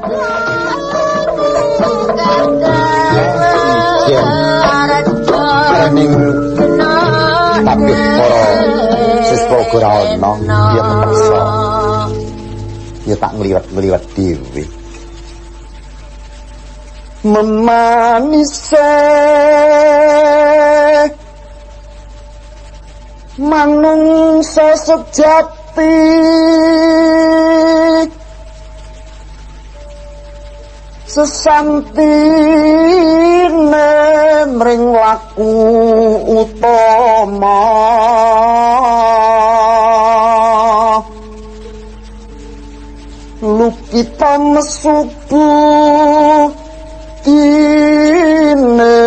Ning kabeh para siswa ora ana ya kepeksa ya tak ngliwet-ngliwet dhewe. Memanise manungsa sejati sesantine mring laku utama lukita mesubu dine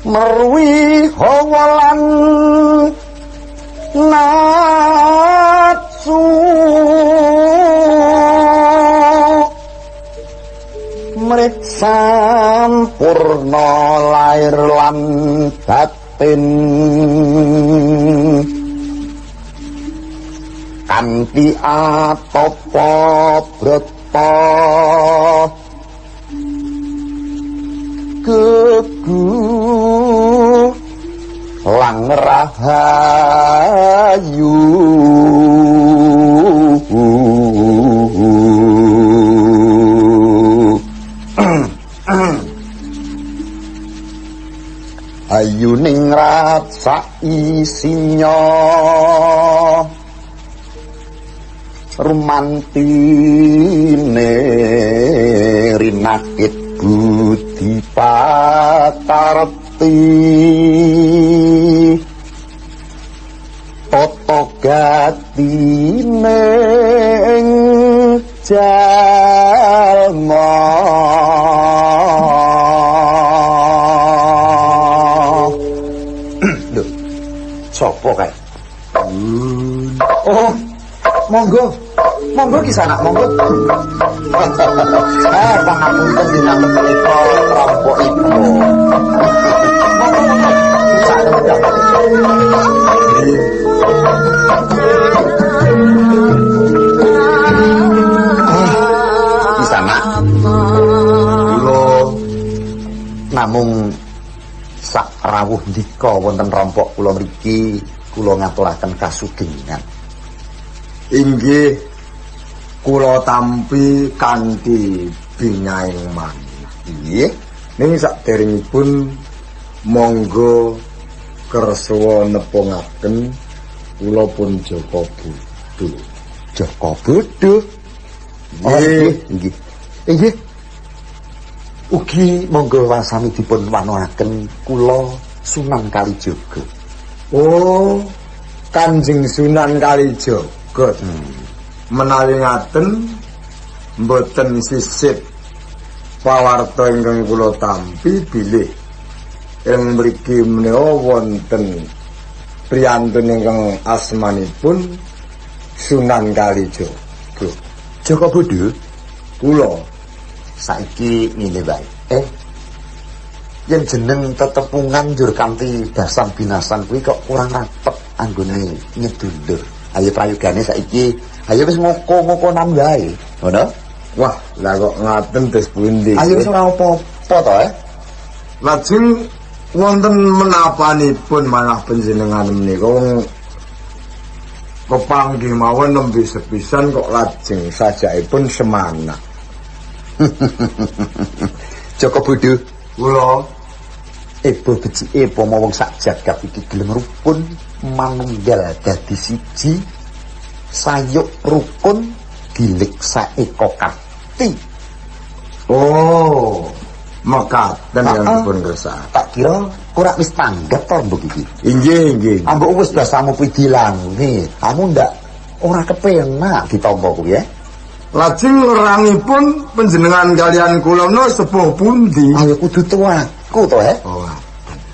merwi hawa lan nafsu mrek sampurna lair lan batin kanthi atapa brata gegu lang rahayu. Ayu ningrat saisinya rumantine rinakit budi patarti tata gatine ing jalma. Lho, sapa kae? Oh, monggo. Monggo ki sanak, monggo. Pangapunten dinten menika rompokipun. Monggo, monggo. Ki sanak. Kula namung sak rawuh ndika wonten rompok kula mriki kula ngaturaken kasugengan. Inggih kula tampi kanthi binyaing manah. Nggih. Ning saderengipun monggo kersa nepungaken kula pun Joko Bodho. Joko Bodho. Nggih, nggih. Inggih. Ugi monggo sami dipun wanoaken kula Sunan Kalijaga. Oh, Kanjeng Sunan Kalijaga. Menawi ngaten mboten sisip pawarta ingkang kula tampi bilih ing mriki menika wonten priyantun ingkang asmanipun Sunan Kalijaga. Joko Bodho, kula saiki ngene wae. Yen jeneng tetepungan njur kanthi basan binasan kuwi kok kurang rapet anggone nyedulur. Ayo prayogane saiki, ayo wis ngoko-ngokonan wae. Ngono? Wah, lah kok ngaten terus pundi? Ayo wis ora apa-apa to, eh? Lajeng wonten menapanipun malah panjenengan menika wong kepanggih mawon nembe sepisan kok lajeng sajakipun semanak. Joko Bodho, kula ebo becike upama wong sak jagat iki gelem rukun manunggal dadi siji, sayuk rukun gilik saeka kapti. Oh, mekaten yang dipun kersakaken. Tak kira ora wis tanggap to mbok iki. Inggih, inggih. Ambok wis basamu kuwi dilangi, kamu ndak ora kepenak ditampa kuwi ya. Lajeng lerangipun panjenengan kalian kula no sepuh pundi? Ayo kudu tuaku to, eh? Oh.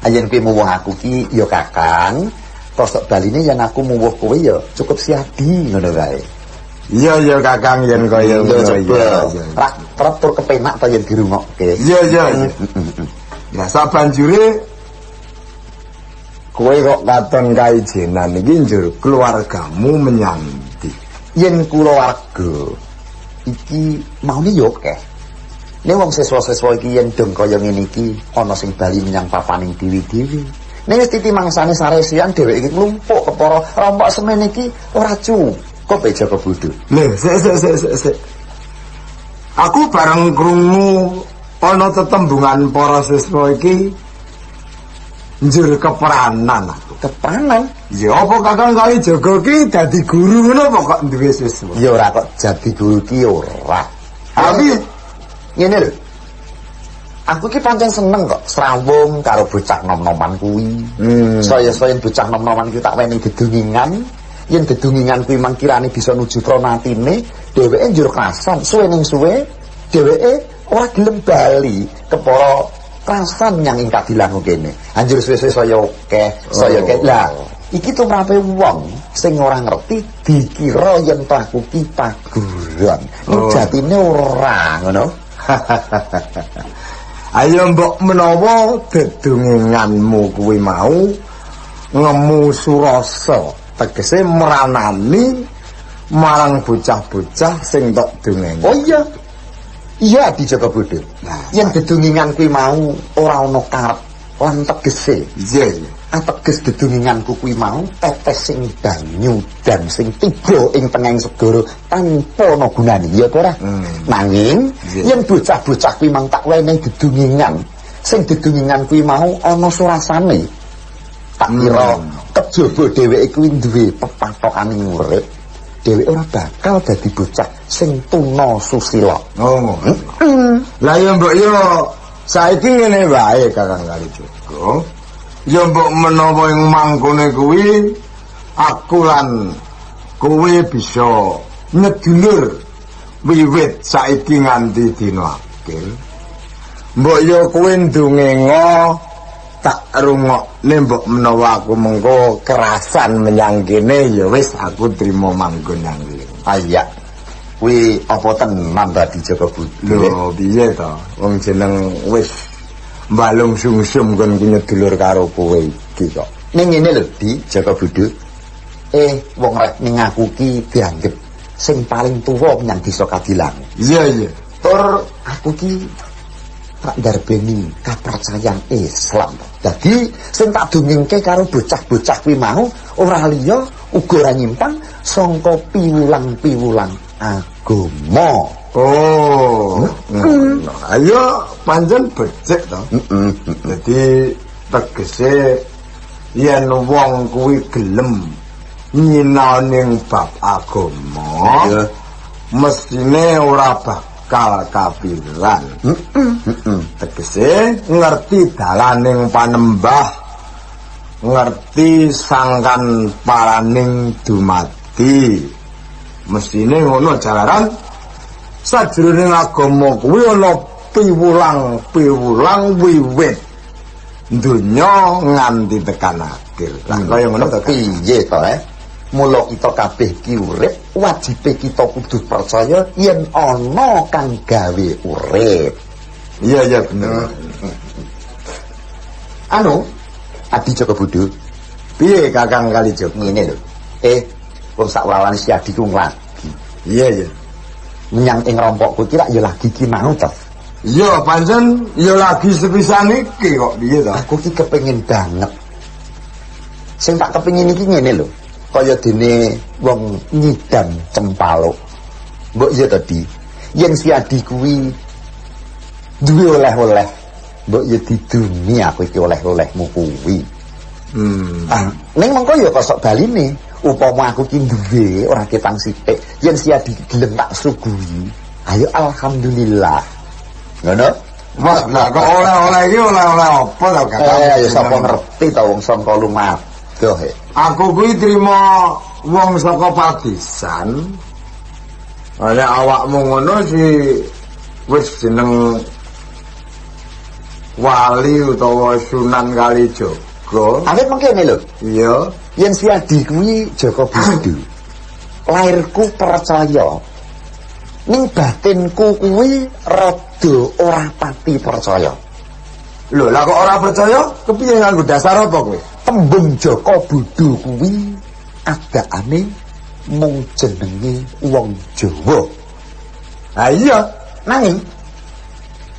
Ayen kowe muwuh aku ki ya Kakang. Kosok baline yen aku muwuh kowe ya cukup siadi ngono wae. Iya iya Kakang yen kaya ngono iya. Rak trep tur kepenak to yen dirungokke. Iya iya. Lah sabanjure Kowe kok katon kaijenan iki njur keluargamu menyang ndi? Yen kulawarga iki maune yo akeh. Nek wong siswa-siswa iki yen dong kaya ngene iki ana sing bali menyang papaning dewi-dewi. Ning wis titi mangsane saresian dheweke iki nglumpuk kepara rompok semene iki ora cukup e Jaka Bodho. Lho, sik sik sik sik sik. Aku bareng krungu ana tetembungan para siswa iki njur keperanan aku. Kepranan? Ya apa Kakang Kalijaga ki dadi guru ngono apa kok duwe siswa? Ya ora kok jadi guru ki ora. Tapi ngene lho. Aku ki pancen seneng kok srawung karo bocah nom-noman kuwi. Saya-saya bocah nom-noman kuwi tak weni dedungingan, yen dedungingan kuwi mang kirane bisa nuju pronatine, dheweke njur krasan, suwe ning suwe dheweke ora gelem bali kepara krasan nyang ing Kadilangu kene. Anjur suwe-suwe saya akeh, saya akeh. Lah, iki tumrape wong sing ora ngerti dikira yen aku ki paguron. Ning jatine ora ngono. Ayo mbok menawa dedunginganmu kuwi mau ngemu surasa, tegese meranani marang bocah-bocah sing tok dongeng. Oh iya. Iya Adi Jaka Bodho. Nah, yen dedungingan kuwi mau ora ana karep lan tegese. Iya, iya. Ateges dedunginganku kuwi mau tetes sing banyu dan sing tiba ing tengahing segara tanpa ana gunane, ya apa ora? Nanging yen bocah-bocah kuwi mang tak wenehi dedungingan, sing dedungingan kuwi mau ana surasane, tak kira kejaba dheweke kuwi duwe pepatokane urip, dheweke ora bakal dadi bocah sing tuna susila. Oh. Lah ya mbok yo saiki ngene wae Kakang Kalijaga. Ya mbok menawa ing mangkone kuwi aku lan kowe bisa nyedulur wiwit saiki nganti dina akhir. Mbok yo kowe ndongenga tak rungokne, mbok menawa aku mengko kerasan menyang kene ya wis aku trimo manggon nang kene. Iya. Kuwi apa tenan Adi Jaka Bodho? Lho piye to? Wong jeneng wis mbalung sungsum kon ku nyedulur karo kowe iki kok. Ning ngene lho Di Jaka Bodho. Wong rek ning aku ki dianggep sing paling tuwa menyang desa Kadilangu. Iya iya. Tur aku ki tak ndarbeni kapercayan Islam. Dadi sing tak dongengke karo bocah-bocah kuwi mau ora liya uga ora nyimpang sangka piwulang-piwulang agama. Oh. Ayo pancen becik to. Dadi tegese yen wong kuwi gelem nyinaoni bab agama, mestine ora bakal kapiran. Tegese ngerti dalaning panembah, ngerti sangkan paraning dumadi. Mestine ngono jalaran sajroning agama kuwi ana piwulang-piwulang wiwit donya nganti tekan akhir. Lah kaya ngono to. Piye to, eh? Mula kita kabeh ki urip, wajibe kita kudu percaya yen ana kang gawe urip. Iya iya bener. Anu, Adi Jaka Bodho, Piye Kakang Kalijaga? Ngene lho. Wong sak wawane si Adi ku nglagi. Iya iya. Menyang ing rompokku ki rak ya lagi ki mau to. Iya pancen ya lagi sepisan iki kok piye to? Aku ki kepengin banget. Sing tak kepengin iki ngene lho. Kaya dene wong nyidam cempaluk. Mbok iya to, Di. Yen si Adi kuwi duwe oleh-oleh, mbok ya didumi aku iki oleh-olehmu kuwi. Ah, ning mengko ya kosok baline. Upama aku ki duwe ora ketang sithik, yen si Adi gelem tak suguhi, ayo alhamdulillah. Ngono? Wah, lah kok oleh-oleh iki oleh-oleh apa to, Kakang? Ya sapa ngerti to wong sangka lumadoh. Aku kuwi trimo wong saka Padisan. Nek awakmu ngono si wis jeneng wali utawa Sunan Kalijaga. Awit mengkene lho. Iya. Yen si Adi kuwi Jaka Bodho. Lairku percaya. Ning batinku kuwi rada ora pati percaya. Lho, lah kok ora percaya? Kepiye nganggo dasar apa kowe? Tembung Jaka Bodho kuwi adakane mung jenenge wong Jawa. Ha iya, nanging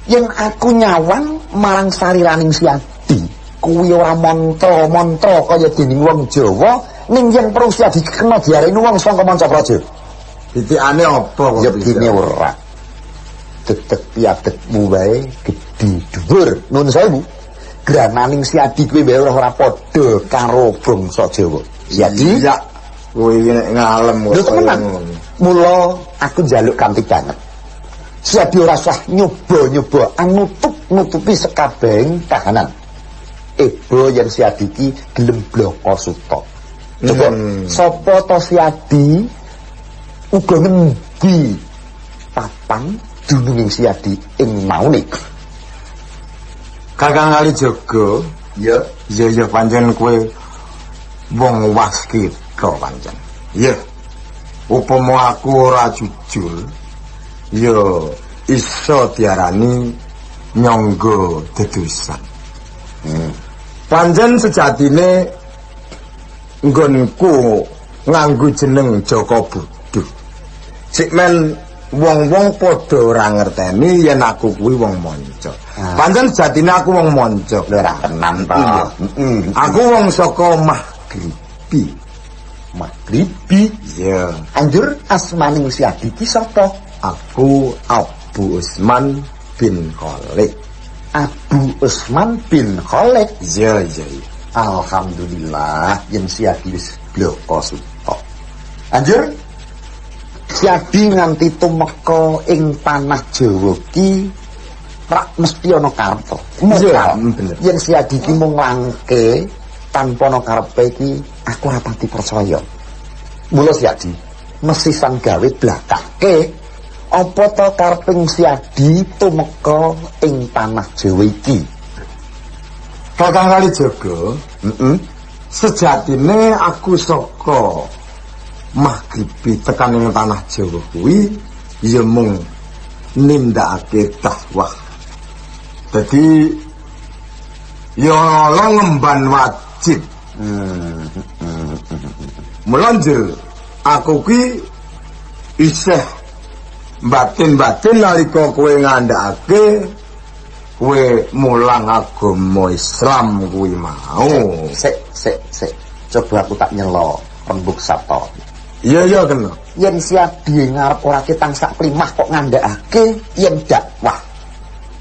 yen aku nyawang marang sariraning Siadi kuwi ora mantra-mantra kaya dening wong Jawa, ning yen perlu Siadi kena diarani wong saka manca praja. Titikane apa kok? Ya dene ora. Dedeg piadegmu wae gedhi dhuwur. Nuwun sewu. Grananing Siadi kuwi wae ora padha karo bangsa Jawa. Siadi? Iya. Kowe iki nek ngalem kok. Lho temenan. Mula aku njaluk kanthi banget. Siadi ora usah nyoba-nyoba anutup-nutupi sekabehing kahanan. Ebo yen Siadi ki gelem bloko suta. Coba sapa to Siadi uga ngendi papan dununging Siadi ing maune? Kakang Kalijaga, ya, iya iya pancen kowe wong waskita pancen. Iya. Upama aku ora jujur, ya iso diarani nyangga dedusan. Pancen sejatine nggonku nganggo jeneng Jaka Bodho. Sik men wong-wong padha ora ngerteni yen aku kuwi wong manca. Pancen sejatine aku wong manca. Lho ora tenan ta. Aku wong saka Maghribi. Maghribi? Iya. Anjur asmaning Siadi ki sapa? Aku Abu Usman bin Khalid. Abu Usman bin Khalid. Iya iya iya. Alhamdulillah yen Siadi wis bloko suta. Anjur Siadi nganti tumeka ing tanah Jawa ki rak mesti ana karep to. Iya, bener. Yen Siadi ki mung langke tanpa ana karepe ki aku ora pati percaya. Mula Siadi mesisan gawe blakake apa to kareping Siadi tumeka ing tanah Jawa iki? Kakang Kalijaga, sejatine aku saka Maghribi tekan ing tanah Jawa kuwi ya mung nindakake dakwah. Dadi ya ana ngemban wajib. Mula njur aku kuwi isih batin-batin nalika kowe ngandhakake kowe mulang agama Islam kuwi mau. Sik sik sik. Coba aku tak nyelo rembug sabta. Iya iya kena. Yen Siadi ngarep ora ketang sak primah kok ngandhakake yen dakwah.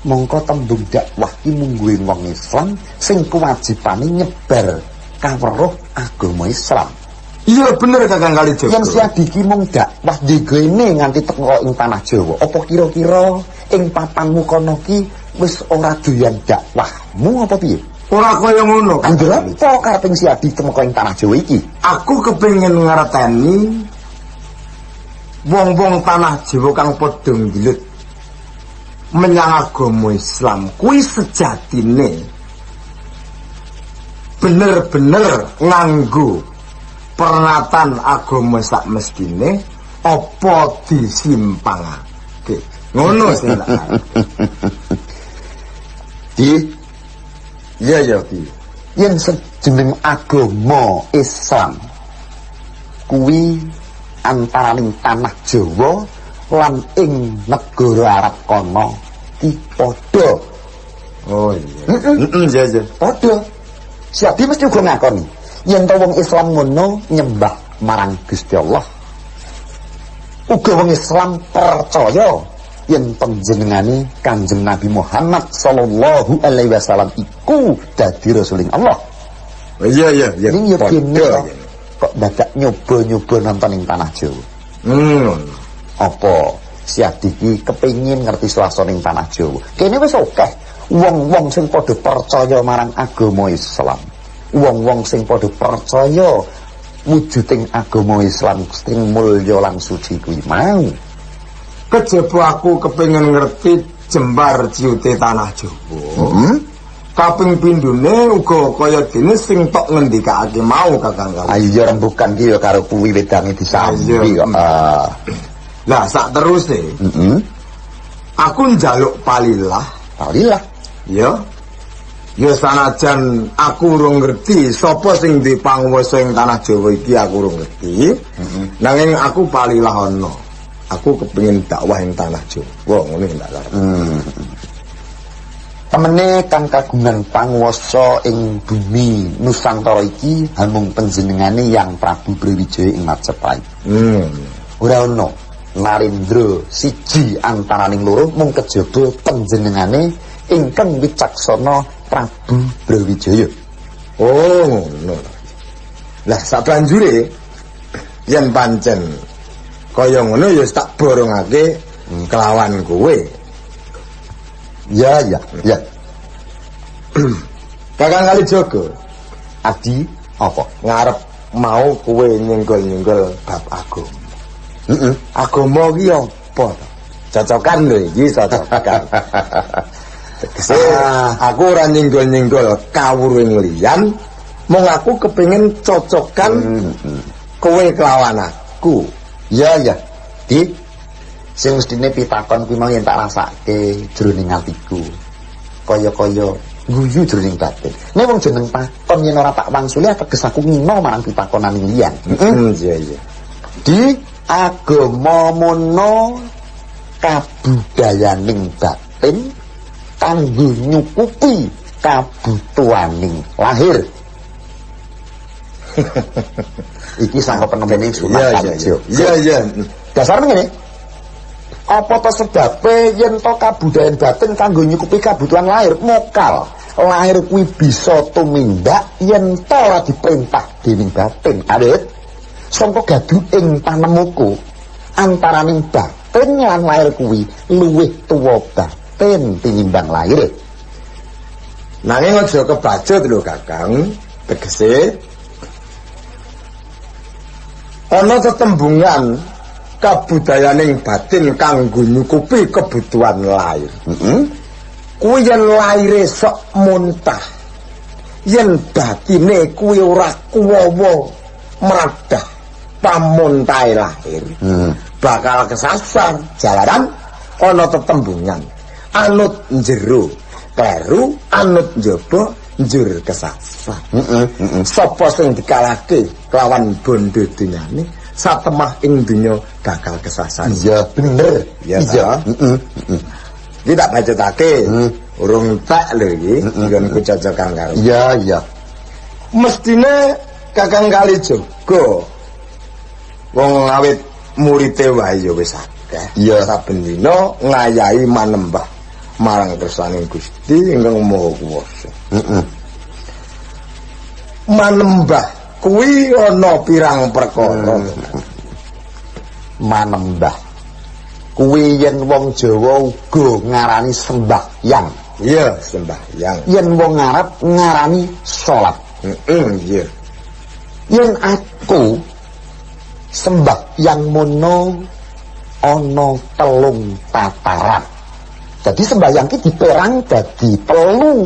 Mongko tembung dakwah ki mungguhe wong Islam sing kewajibane nyebar kaweruh agama Islam. Iya bener Kakang Kalijaga. Yen Siadi ki mung dakwah digene nganti teko ing tanah Jawa, apa kira-kira ing papanmu kono ki wis ora doyan dakwahmu apa piye? Ora kaya ngono. Anjur apa kareping Siadi tumeka ing tanah Jawa iki? Aku kepengin ngerteni wong-wong tanah Jawa kang padha nggilut menyang agama Islam kuwi sejatine bener-bener nganggo pernatan agama sak mestine apa disimpangake. Ngono sing tak arep. Di iya ya ki. Yen sejeneng agama Islam kuwi antaraning tanah Jawa lan ing negara Arab kono ki padha. Oh iya. Iya iya. Padha. Siadi mesti uga ngakoni yen to wong Islam ngono nyembah marang Gusti Allah. Uga wong Islam percaya yen panjenengane Kanjeng Nabi Muhammad sallallahu alaihi wasallam iku dadi rasuling Allah. Iya iya iya. Ning yo kene kok dadak nyoba-nyoba nonton ing tanah Jawa. Apa Siadi ki kepengin ngerti suasana ing tanah Jawa? Kene wis akeh wong-wong sing padha percaya marang agama Islam. Wong-wong sing padha percaya wujuding agama Islam sing mulya lan suci kuwi mau. Kejaba aku kepengin ngerti jembar ciute tanah Jawa. Kaping pindhone uga kaya dene sing tok ngendikake mau Kakang Kali. Ayo rembukan ki ya karo kuwi wedange disambi kok. Lah sak teruse. Aku njaluk palilah. Palilah. Ya. Ya sanajan aku urung ngerti sapa sing duwe panguwasa ing tanah Jawa iki aku urung ngerti. Nanging aku palilah ana. Aku kepengin dakwah ing tanah Jawa, ngono sing tak karep. Temene kang kagungan panguwasa ing bumi Nusantara iki hamung panjenengane Yang Prabu Brawijaya ing Majapahit. Ora ana narendra siji antaraning loro mung kejaba panjenengane ingkang wicaksana Prabu Brawijaya. Oh, ngono. Lah sabanjure yen pancen kaya ngono ya tak borongake kelawan kowe. Ya, ya, ya. Kakang Kalijaga, Adi apa? Ngarep mau kowe nyenggol-nyenggol bab agama. Agama ki apa to? Cocokan lho iki, cocokan. Tegese aku ora nyenggol-nyenggol kawruhing liyan, mung aku kepengin cocokan kowe kelawan aku. Ya, ya. Di sing mestine pitakon kuwi mau yen tak rasake jroning atiku. Kaya-kaya guyu jroning batin. Nek wong jeneng takon yen ora tak wangsuli teges aku ngina marang pitakonan liyan. Iya, iya. Di agama mono kabudayaning batin kanggo nyukupi kabutuhaning lahir. Iki saka penemune Sunan Kalijaga. Iya, iya. Dasarnya ngene. Apa to sebabe yen to kabudayan batin kanggo nyukupi kabutuhan lahir? Mokal. Lahir kuwi bisa tumindak yen to ora diperintah dening batin. Awit sangka gaduh ing panemuku antaraning batin lan lahir kuwi luwih tuwa batin tinimbang lahir. Nanging aja kebacut lho Kakang, tegese ana tetembungan kabudayaning batin kanggo nyukupi kebutuhan lahir. Kuwi yen lahire sok muntah, yen batine kuwi ora kuwawa mradah pamuntahe lahir, bakal kesasar. Jalaran ana tetembungan anut jero kleru, anut njaba njur kesasar. Sapa sing dikalahke kelawan bondo dunyane, satemah ing donya bakal kesasar. Iya, bener. Iya, Iya. ta? Iki tak bacotake. Urung tak lho iki, nggonku cocokan karo. Iya, iya. Mestine Kakang Kalijaga wong awit murite wae ya wis akeh. Saben dina ngayahi manembah marang kersaning Gusti ingkang Maha Kuwasa. Manembah kuwi ana pirang perkara. Manembah kuwi yen wong Jawa uga ngarani sembahyang. Iya, sembahyang. Yen wong Arab ngarani salat. Iya. Yen aku sembahyang mono ana telung tataran. Jadi sembahyang ki diperang dadi telu.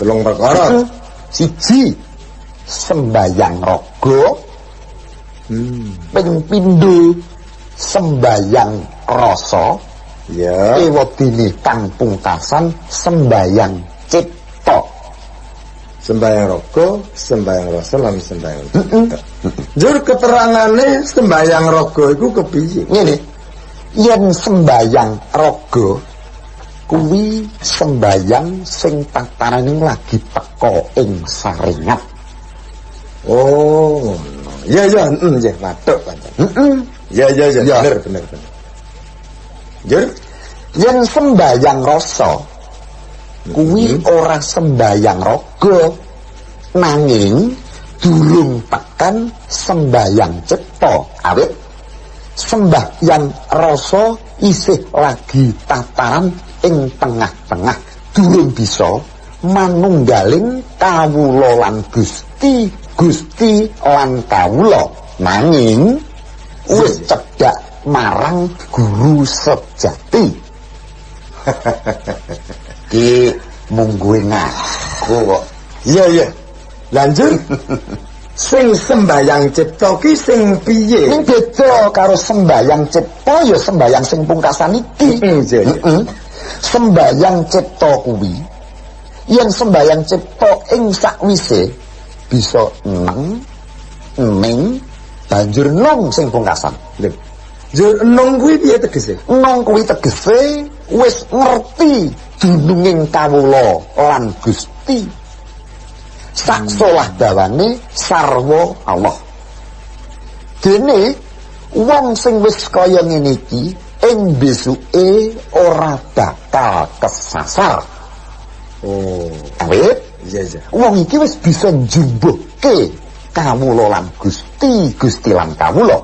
Telung perkara. Siji sembahyang raga. Ping pindho sembahyang rasa. Ewadene kang pungkasan sembahyang cipta. Sembahyang raga, sembahyang rasa lan sembahyang cipta. Njur keterangane sembahyang raga iku kepiye? Ngene. Yen sembahyang raga kuwi sembahyang sing tatarane lagi teka ing saringat. Oh, ngono. Iya, iya, nggih, matuk pancen. Iya, iya, iya, bener, bener, bener. Njur yen sembahyang rasa kuwi ora sembahyang raga, nanging durung tekan sembahyang cipta. Awit sembahyang rasa isih lagi tataran ing tengah-tengah, durung bisa manunggaling kawula lan Gusti, Gusti lan kawula, nanging wis cedhak marang guru sejati. Ki mungguhe ngaku kok. Iya, iya. Lanjut. Sing sembayang cipta ki sing piye? Ning beda karo sembayang cipta ya sembayang sing pungkasan iki. Iya, iya. Sembayang cipta kuwi Yen sembayang cipta ing sakwise bisa neng, ning, banjur nung sing pungkasan. Lho. Njur enung kuwi piye tegese? Nung kuwi tegese wis ngerti dununging kawula lan Gusti. Sak solah dawane sarwa Allah. Dene wong sing wis kaya ngene iki ing besuke ora bakal kesasar. Oh, Awit iya iya. wong iki wis bisa njumbuhke kawula lan Gusti, Gusti lan kawula.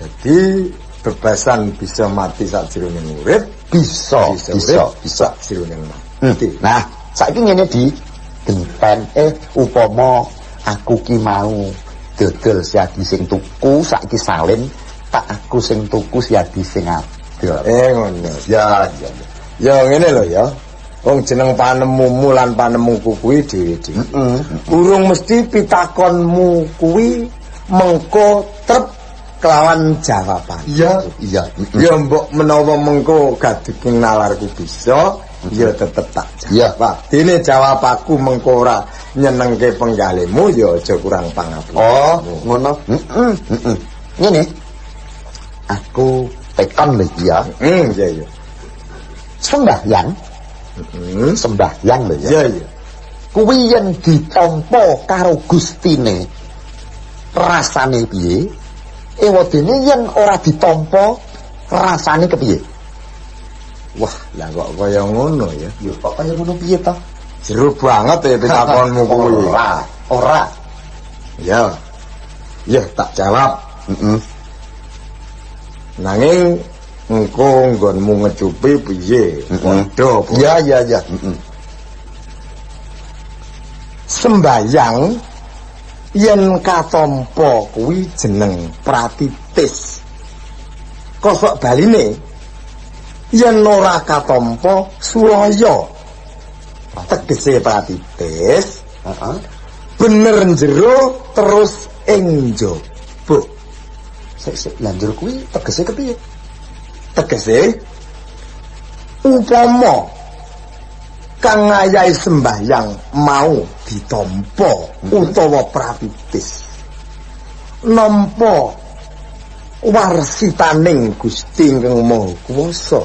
Dadi bebasan bisa mati sakjroning urip, Bisa, bisa bisa, urip bisa. sakjroning mati. Nah, saiki ngene di genten upama aku ki mau dodol siadi sing tuku, saiki salin tak aku sing tuku siadi sing adol. Ngono. Ya, ya. Ya ngene lho ya. Wong jeneng panemumu lan panemuku kuwi dhewe-dhewe. Heeh. Urung mesti pitakonmu kuwi mengko trep kelawan jawaban. Iya, iya. Ya mbok menawa mengko gaduking nalarku bisa, ya tetep tak Iya. jawab. Dene jawab aku mengko ora nyenengke penggalihmu ya aja kurang pangapura. Oh, ngono. Heeh, heeh. Ngene. Aku tekon lho iki ya. Iya iya. Sembahyang, sembahyang lho ya. Iya iya. Kuwi yen ditampa karo Gustine rasane piye? Ewadene yen ora ditampa rasane kepiye? Wah, lah kok kaya ngono ya. Yo kok kaya ngono piye to? Jero banget ya pitakonmu kuwi. Ora, ora. Ya. Ya tak jawab. Heeh. Nanging engko nggonmu ngecupi piye? Padha apa? Ya, ya, ya. Heeh. Sembayang yen katampa kuwi jeneng pratitis. Kosok baline yen ora katampa sulaya. Tegese pratitis Heeh. bener jero terus ing njaba. Sik sik lanjur kuwi tegese kepiye? Tegese upama kang ngayahi sembahyang mau ditampa utawa pratitis nampa warsitaning Gusti ingkang Maha Kuwasa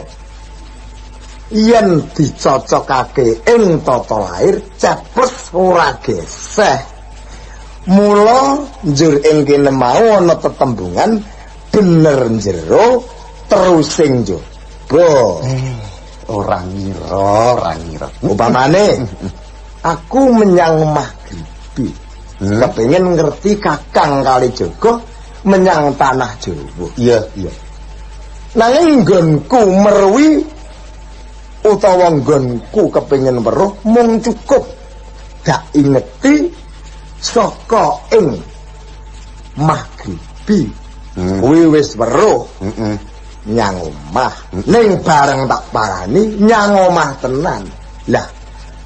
yen dicocokake ing tata lair ceples ora geseh. Mula njur ing kene mau ana tetembungan bener jero terus sing njaba. Ora ngira, ora ngira. Upamane aku menyang Maghribi, kepengin ngerti Kakang Kalijaga menyang tanah Jawa. Iya, iya. Nanging nggonku merwi utawa nggonku kepengin weruh mung cukup dak ingeti saka ing Maghribi. Kuwi wis weruh nyang omah. Ning bareng tak parani nyang omah tenan. Lah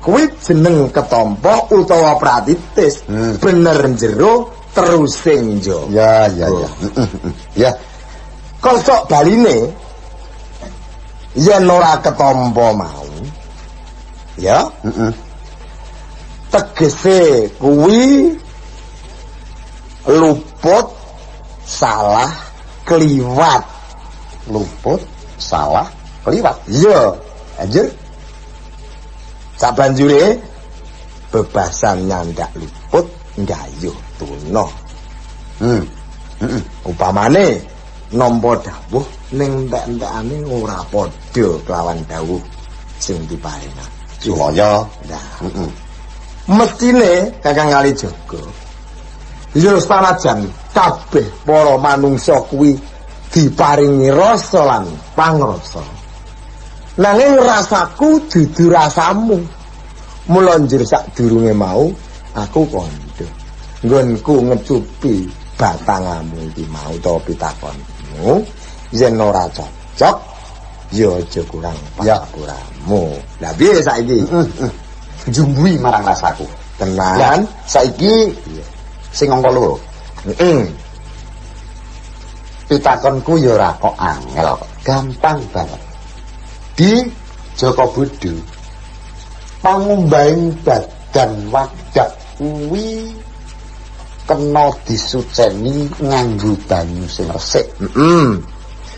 kuwi jeneng ketampa utawa pratitis. Bener jero terus sing njaba. Ya, ya, ya. Ya. Kosok baline yen ora ketampa mau ya, tegese kuwi luput salah kliwat. Luput salah kliwat. Iya. Anjir. Sabanjure bebasan nyandak luput nggayuh tuna. Upamane nampa dawuh ning entek-entekane ora padha kelawan dawuh sing diparingake. Sulaya. Nah, mestine Kakang Kalijaga ya sanajan kabeh para manungsa kuwi diparingi rasa lan pangrasa. Nanging rasaku dudu rasamu. Mula njur sadurunge mau aku kandha. Nggonku ngecupi batangamu iki mau utawa pitakonmu yen ora cocok ya aja kurang pangapuramu. Lah piye saiki? Jumbui marang rasaku. Tenan. Saiki sing angka loro. Heeh. Pitakonku ya ora kok angel kok. Gampang banget. Di Joko Bodo. Pangumbahing badan wadak kuwi kena disuceni nganggo banyu sing resik. Heeh.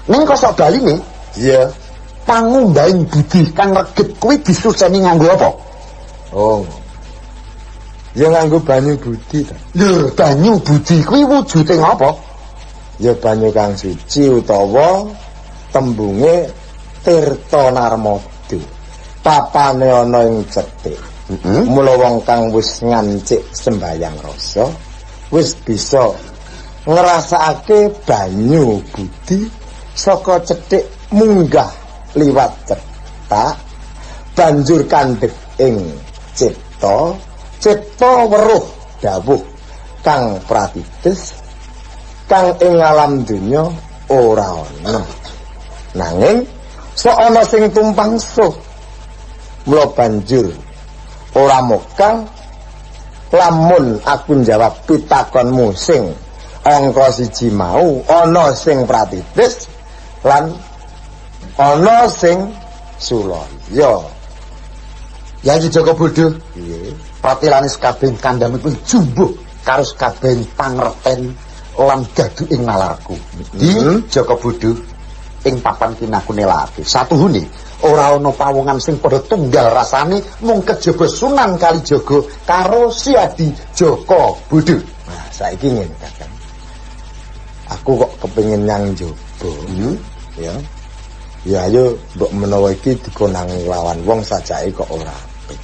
Ning kosok baline, iya, pangumbahing budi kang reget kuwi disuceni nganggo apa? Oh. Ya nganggo banyu budi ta. Lho, banyu budi kuwi wujude ngapa? Ya banyu kang suci utawa tembunge Tirta Narmada. Papane ana ing cethik. Mula wong kang wis ngancik sembayang rasa wis bisa ngrasakake banyu budi saka cethik munggah liwat cetak banjur kandhek ing cipta, cipta weruh dawuh kang pratites kang ing alam donya ora ana. Nanging sok ana sing tumpang suh. Mula banjur ora mokal lamun aku njawab pitakonmu sing angka 1 mau ana sing pratitis lan ana sing sulaya. Ya iki Joko Bodho. Piye? Pratilane sakabeh kandhamu kuwi jumbuh karo sakabeh pangerten lan gadu ing nalarku. Di Joko Bodho ing papan kinaku nelake. Satuhune ora ana pawongan sing padha tunggal rasane mung kejaba Sunan Kalijaga karo Siadi Joko Bodho. Nah, saiki ngene Kakang. Aku kok kepengin nyang njaba. Ya. Ya ayo mbok menawa iki dikonangi lawan wong sajake kok ora apik.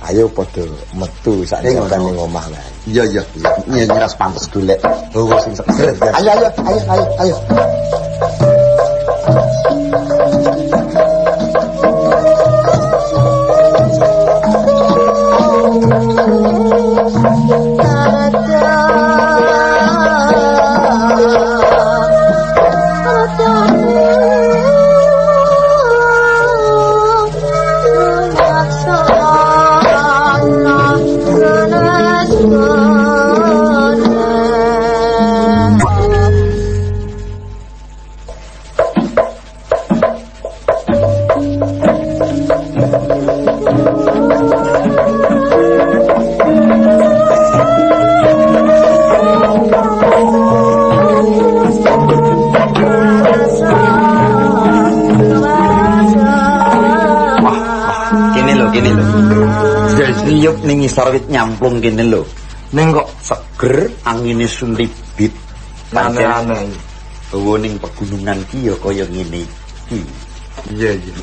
Ayo padha metu sak jaban ning omah wae. Iya iya. Iya nyeras pantes golek hawa sing seger. Ayo ayo ayo ayo ayo. Ning ngisor wit nyamplung kene lho. Ning kok seger angine sumribit. Aneh-aneh. Hawa ning pegunungan ki ya kaya ngene iki. Iya iya.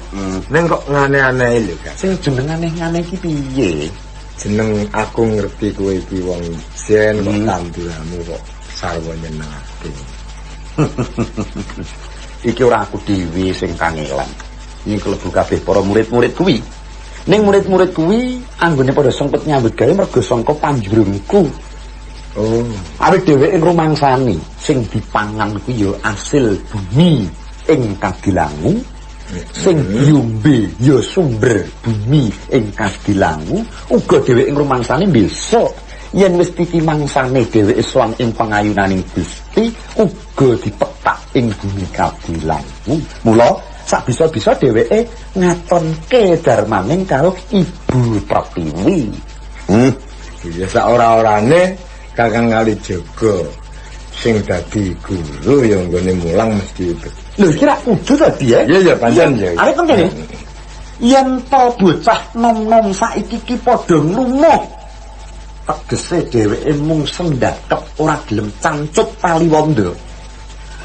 Ning kok ngane-aneh lho, Kak. Sing jeneng aneh-aneh iki piye? Jeneng aku ngerti kowe iki wong ijen kok tanduramu kok sarwa nyenengake. Iki ora aku dhewe sing kangelan. Iki klebu kabeh para murid-murid kuwi. Ning murid-murid kuwi anggone padha sempet nyambut gawe mergo sangka panjurungku. Oh, awit dheweke ngrumangsani sing dipangan kuwi ya asil bumi ing Kadilangu, sing diombe ya sumber bumi ing Kadilangu, uga dheweke ngrumangsani besok yen wis titi mangsane dheweke sowan ing pangayunaning Gusti uga dipetak ing bumi Kadilangu. Mula sak bisa-bisa dheweke ngatonke darmaning karo Ibu Pratiwi. Iya sak ora-orane Kakang Kalijaga sing dadi guru ya nggone mulang mesti. Lho iki ra kudu to, Di? Iya iya pancen ya. Arep kene. Yen to bocah nom-nom saiki ki padha nglumuh, tegese dheweke mung sendakep ora gelem cancut taliwonda.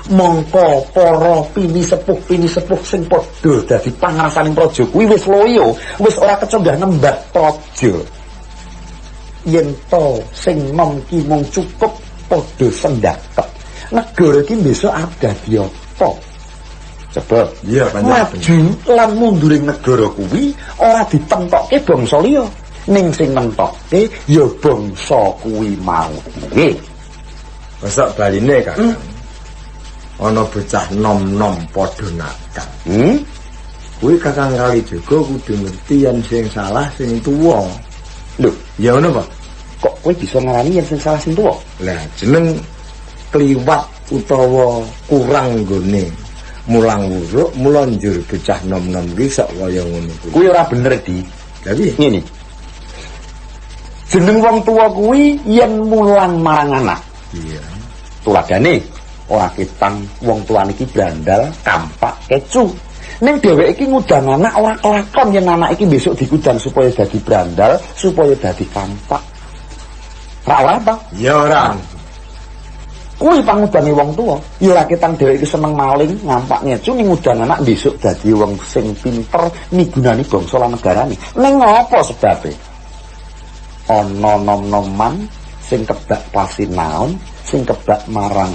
Mongko para pinisepuh-pinisepuh sing padha dadi pangrasaning praja kuwi wis loyo, wis ora keconggah nembat praja. Yen to sing nom ki mung cukup padha sendakep, negara iki besok arep dadi apa? Coba. Iya, maju lan munduring negara kuwi ora ditentokke bangsa liya, ning sing nentokke ya bangsa kuwi mau dhewe. Mosok baline, Kakang. Ana bocah nom-nom padha nakal. Kuwi Kakang Kalijaga kudu ngerti yen sing salah sing tuwa. Lho, ya ngono, Pak. Kok kowe bisa ngarani yen sing salah sing tuwa? Lah, jeneng kliwat utawa kurang nggone mulang wuruk mula njur bocah nom-nom ki sok kaya ngono kuwi. Kuwi ora bener, Di. Lha piye? Ngene. Jeneng wong tuwa kuwi yen mulang marang anak. Iya. Tuladane ora ketang wong tuane iki brandal, kampak, kecu. Ning dheweke iki ngundang anak ora kelakon yen anak iki besok dikudang supaya dadi brandal, supaya dadi kampak. Ra ora ta? Ya ora. Kuwi pangudange wong tuwa. Ya ora ketang dheweke iki seneng maling, ngampak, ngecu, ning ngundang anak besok dadi wong sing pinter migunani bangsa lan negarane. Ning apa sebabe? Ana nom-noman sing kebak pasinaon, sing kebak marang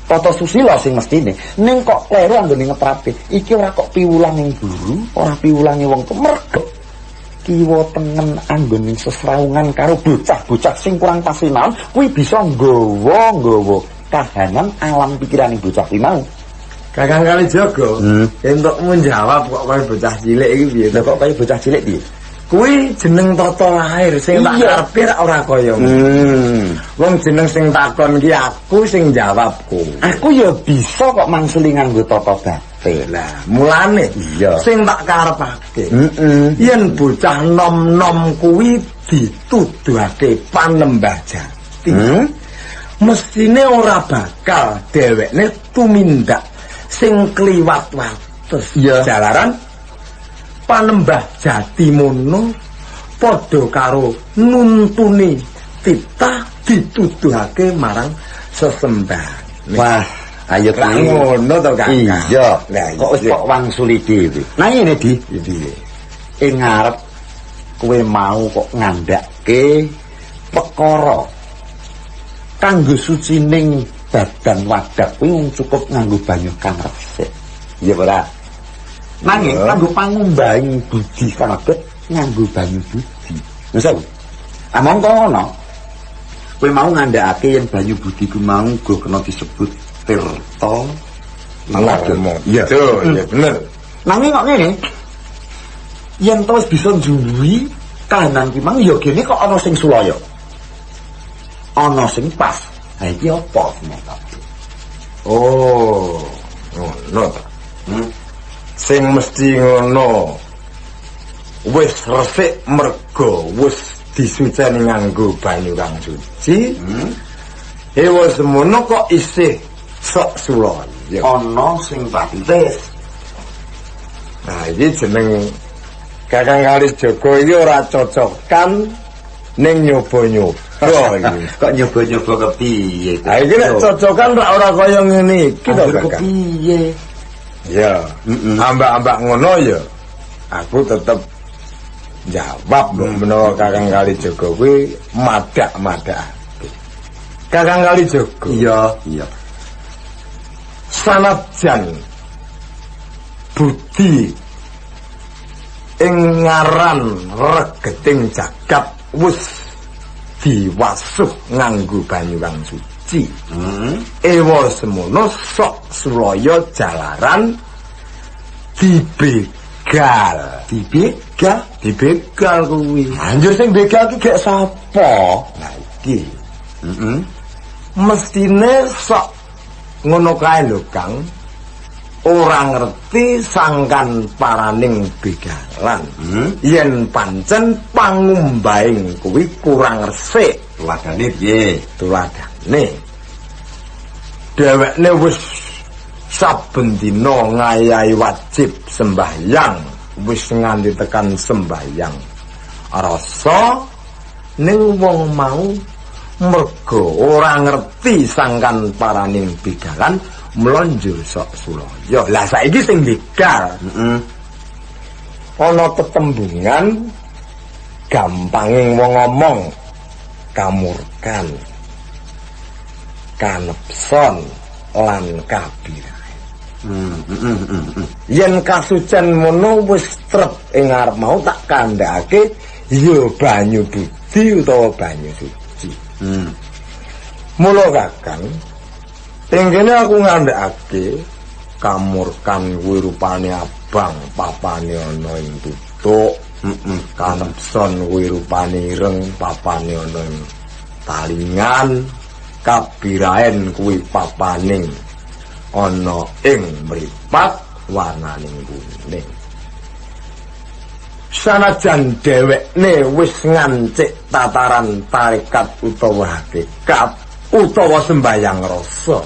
tata susila sing mestine. Ning kok kleru anggone ngetrape. Iki ora kok piwulang ning guru, ora piwulange wong tuwa, mergo kiwa tengen anggone sesrawungan karo bocah-bocah sing kurang pasinaon kuwi bisa nggawa-nggawa kahanan alam pikirane bocah kuwi mau. Kakang Kalijaga, entuk menjawab kok kaya bocah cilik iki piye? Lah kok kaya bocah cilik piye? Kuwi jeneng tata lahir sing tak karepe ora kaya ngono. Wong jeneng sing takon ki aku sing jawab kowe. Aku ya bisa kok mangsuli nganggo tata batin. Lah, mulane sing tak karepake. Yen bocah nom-nom kuwi dituduhake panembah jati. Mestine ora bakal dhewekne tumindak sing kliwat wates. Jalaran panembah jati mono padha karo nuntuni titah dituduhake marang sesembahane. Wah, ayo Lah ngono to, Kakang. Iya. Lah Kok wis kok wangsuli dhewe. Nah ngene, Di. Piye? Ing ngarep kowe mau kok ngandhake perkara kanggo sucining badan wadak kuwi wong cukup nganggo banyu kang resik. Iya ora? Nanging kanggo pangumbahing budi kang abet nganggo banyu budi. Wis aku. Ah mongko ngono. Kowe mau ngandhakake yen banyu budi ku mau uga kena disebut tirta Narmada. Iya. Iya bener. Nanging kok ngene. Yen to wis bisa njumbuhi kahanan ki mang ya gene kok ana sing sulaya. Ana sing pas. Ha iki apa ternyata? Oh, ngono ta. Sing mesti ngono. Wis resik mergo wis disuceni nganggo banyu kang suci. Ewa semono kok isih sok sulaya. Ana sing patitis. Nah, iki jeneng Kakang Kalijaga iki ora cocokan ning nyoba-nyoba iki. Kok nyoba-nyoba kepiye? Ha iki nek cocokan rak ora kaya ngene iki to, Kakang. Kepiye? Ya, ambak-ambak ngono ya. Aku tetep jawab mbok menawa Kakang Kalijaga kuwi madak-madak. Kakang Kalijaga. Iya, iya. Sanajan budi ing ngaran regeting jagat wis diwasuh nganggo banyu kang suci. Ewa semono sok sulaya jalaran dibegal. Dibegal? Dibegal kuwi. Anjur sing begal ki gek sapa? Lah iki. Mestine sok ngono kae lho, Kang. Ora ngerti sangkan paraning begalan. Yen pancen pangumbahing kuwi kurang resik. Tuladane piye? Tuladane. Dhewekne wis saben dina ngayahi wajib sembahyang, wis nganti tekan sembahyang. Rasa ning wong mau mergo ora ngerti sangkan paraning begalan mlonjur sok sulaya. Lah saiki sing begal. Ana tetembungan gampanging wong ngomong kamurkan, kanepson lan kabirahen. Yen kasucen mono wis trep ing ngarep mau tak kandhake ya banyu budi utawa banyu suci. Mula Kakang, ing kene aku ngandhakake kamurkan kuwi rupane abang, papane ana ing tutuk. Kanepson kuwi rupane ireng, papane ana ing talingan. Kabiraen kuwi papaning ana ing mripat warnaning kuning. Sanajan dhewekne wis ngancik tataran tarekat utawa hakikat utawa sembayang rasa,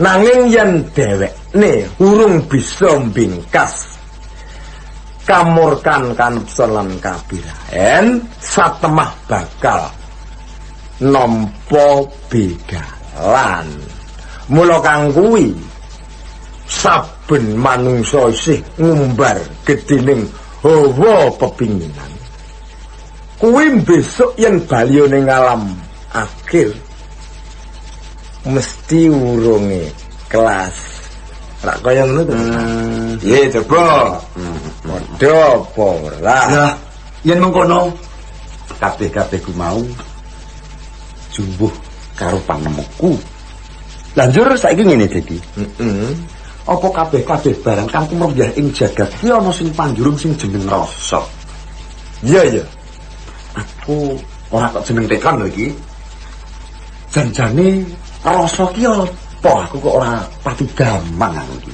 nanging yen dhewekne urung bisa mbingkas kamurkan kanepson lan kabiraen, satemah bakal nampa begalan. Mula kang kuwi saben manungsa isih ngumbar gedhening hawa pepinginan kuwi, besok yen bali ning alam akhir mesti urunge kelas. Rak kaya ngono to? Piye coba? Padha apa ora? Lah, yen mengkono kabeh-kabeh ku mau jumbuh karo panemuku. Lanjur saiki ngene, Dedi. Heeh. Apa kabeh-kabeh barang kang kumrembah ing jagat ki ana sing panjurung sing jeneng rasa? Iya iya. Aku ora kok jeneng tekon lho iki. Janjane rasa ki apa? Aku kok ora pati gampang aku iki.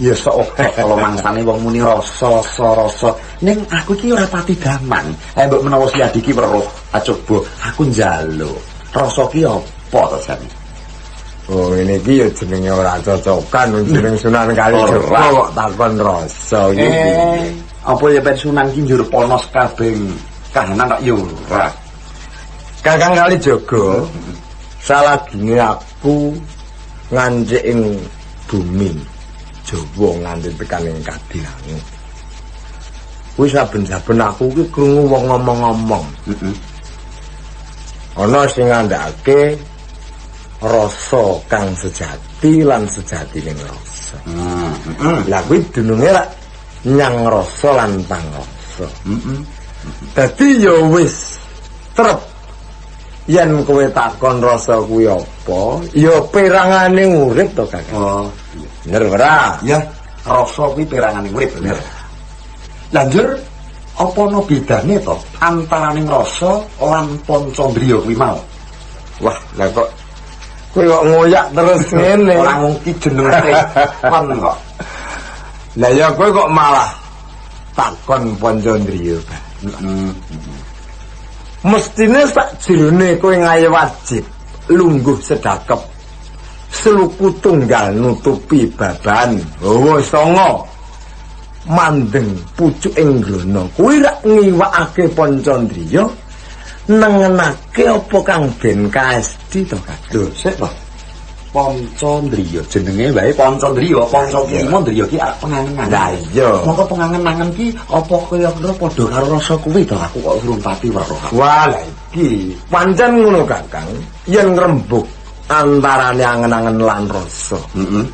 Ya sok akeh kalau mangsane wong muni rasa rasa rasa, ning aku iki ora pati gampang. Eh, mbok menawa si Adi ki weruh, coba aku njaluk. Rasa ki apa to jane? Oh, ini iki ya jenenge ora cocokan, jeneng Sunan Kalijaga kok takon rasa iki. Eh, apa ya ben Sunan ki njur ponos kabeh kahanan kok ya ora. Kakang Kalijaga, salagine aku ngancik ing bumi Jawa nganti tekan ing Kadilangu. Kuwi saben-saben aku ki krungu wong ngomong-ngomong. Heeh. Ana sing ngandhake rasa kang sejati lan sejatining rasa. Heeh. Lah kuwi dununge rak nyang rasa lan pangrasa. Heeh. Dadi ya wis trep yen kowe takon rasa kuwi apa, ya perangane urip to, Kakang. Oh, iya. Bener ora? Ya, rasa kuwi perangane urip, bener. Lanjur apa ana bedane to antaraning rasa lan pancandriya kuwi mau? Wah, lah kok kowe kok ngoyak terus ngene. Ora, wong ki jeneng tekon kok. Lah ya kowe kok malah takon pancandriya. Heeh. Mestine sak jerone kowe ngaye wajib lungguh sedakep seluku tunggal nutupi baban hawa sanga mandeng pucuk ing grana kuwi rak ngiwakake pancandriya, nengenake apa kang den kaesti to, Kakang? Lho, sik to. Pancandriya jenenge wae pancandriya, panca ki lima, ndriya ki arep pengangen-angen. Lah iya. Mongko pengangen-angen ki apa kaya-kira padha karo rasa kuwi to? Aku kok urung pati weruh. Wah, lah iki pancen ngono, Kakang, yen ngrembug antarane angen-angen lan rasa Heeh.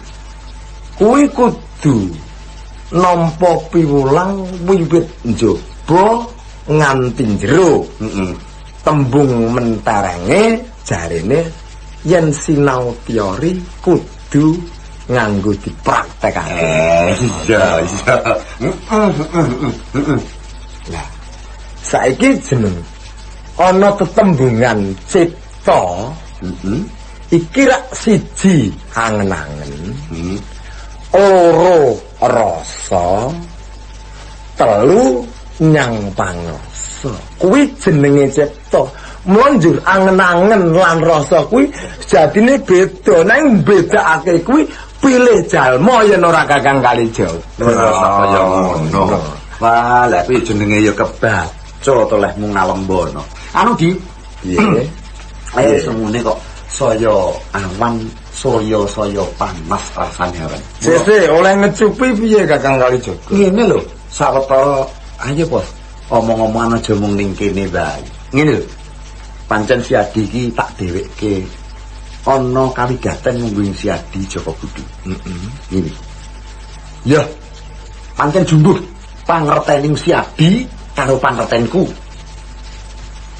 kuwi kudu nampa piwulang wiwit njaba nganti jero. Heeh. Tembung menterenge jarene yen sinau teori kudu nganggo dipraktekake. Eh, iya. Heeh. Lah saiki jeneng ana tetembungan cipta Heeh. iki rak siji angen-angen, Heeh. loro rasa, telu nyang pangrasa. Kuwi jenenge cipta. Munjur angen-angen lan rasa kuwi sejatine beda, nang bedakake kuwi pilih jalma yen ora Kakang Kalijaga. Rasa kaya ngono. Wah, lah kuwi jenenge ya kebaca to lehmu ngalembono. Anu di Piye? Eh, semune kok saya awan, surya saya panas rasane awan. Sese oleh ngecupi piye, Kakang Kalijaga? Ngene lho, sawetara ayo bos, omong-omongan aja mung ning kene wae. Ngene lho. Pancen si Adi iki tak dhewekke ana kawigaten mungguing si Adi Joko Budi. Heeh. Ngene. Ya, pancen jumbuh pangertening si Adi karo pangertenku.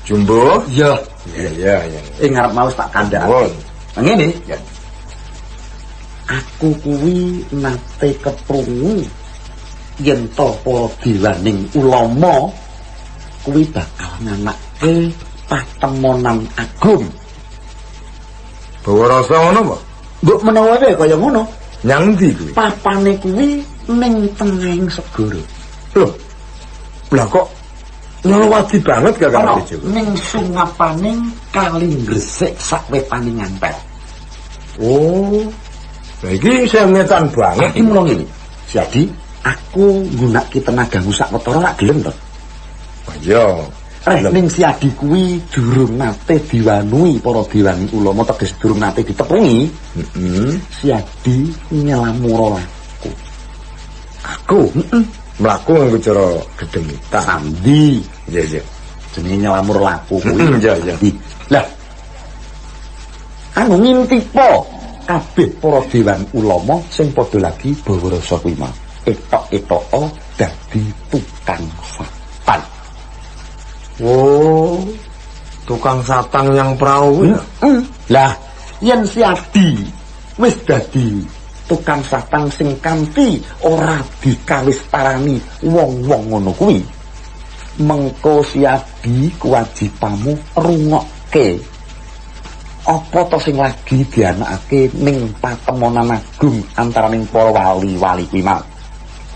Jumbuh? Iya. Iya. Ing ngarep mau tak kandhakake. Nuwun. Ngene, ya. Aku kuwi nate keprungu yen to para dewaning ulama kuwi bakal nganake patemonan agung. Bawa rasa ngono apa? Mbok menawa wae kaya ngono. Nyang ndi kuwi? Papane kuwi ning tengahing segara. Loh, Lah kok nyolo wadi banget Kakang Ana Kalijogo. ning sungapaning kali Gresik sakwetane Ngampel. Oh. Lah iki saya ngetan banget. Iki mulo ngene. Jadi aku nggunakake tenagamu sak wetara rak gelem to. Iya. Ning Siadi kuwi durung nate diwanui para diwani ulama teges durung nate ditepungi. Heeh. Siadi nyelamura laku. Aku mlaku nganggo cara gedhemitan. Sandi Iya, iya. jenenge nyelamur laku kuwi. Iya, iya. Lah anu ngintipo kabeh para dewan ulama sing padha lagi bawa rasa kuwi mau. Etok-etoko dadi tukang satang. Oh, tukang satang yang perahu ya? Lah, yen Siadi wis dadi tukang satang sing kanthi ora dikawistarani wong-wong ngono kuwi, mengko Siadi kewajibanmu rungokke apa to sing lagi dianakake ning patemonan agung antaraning para wali-wali kuwi mau.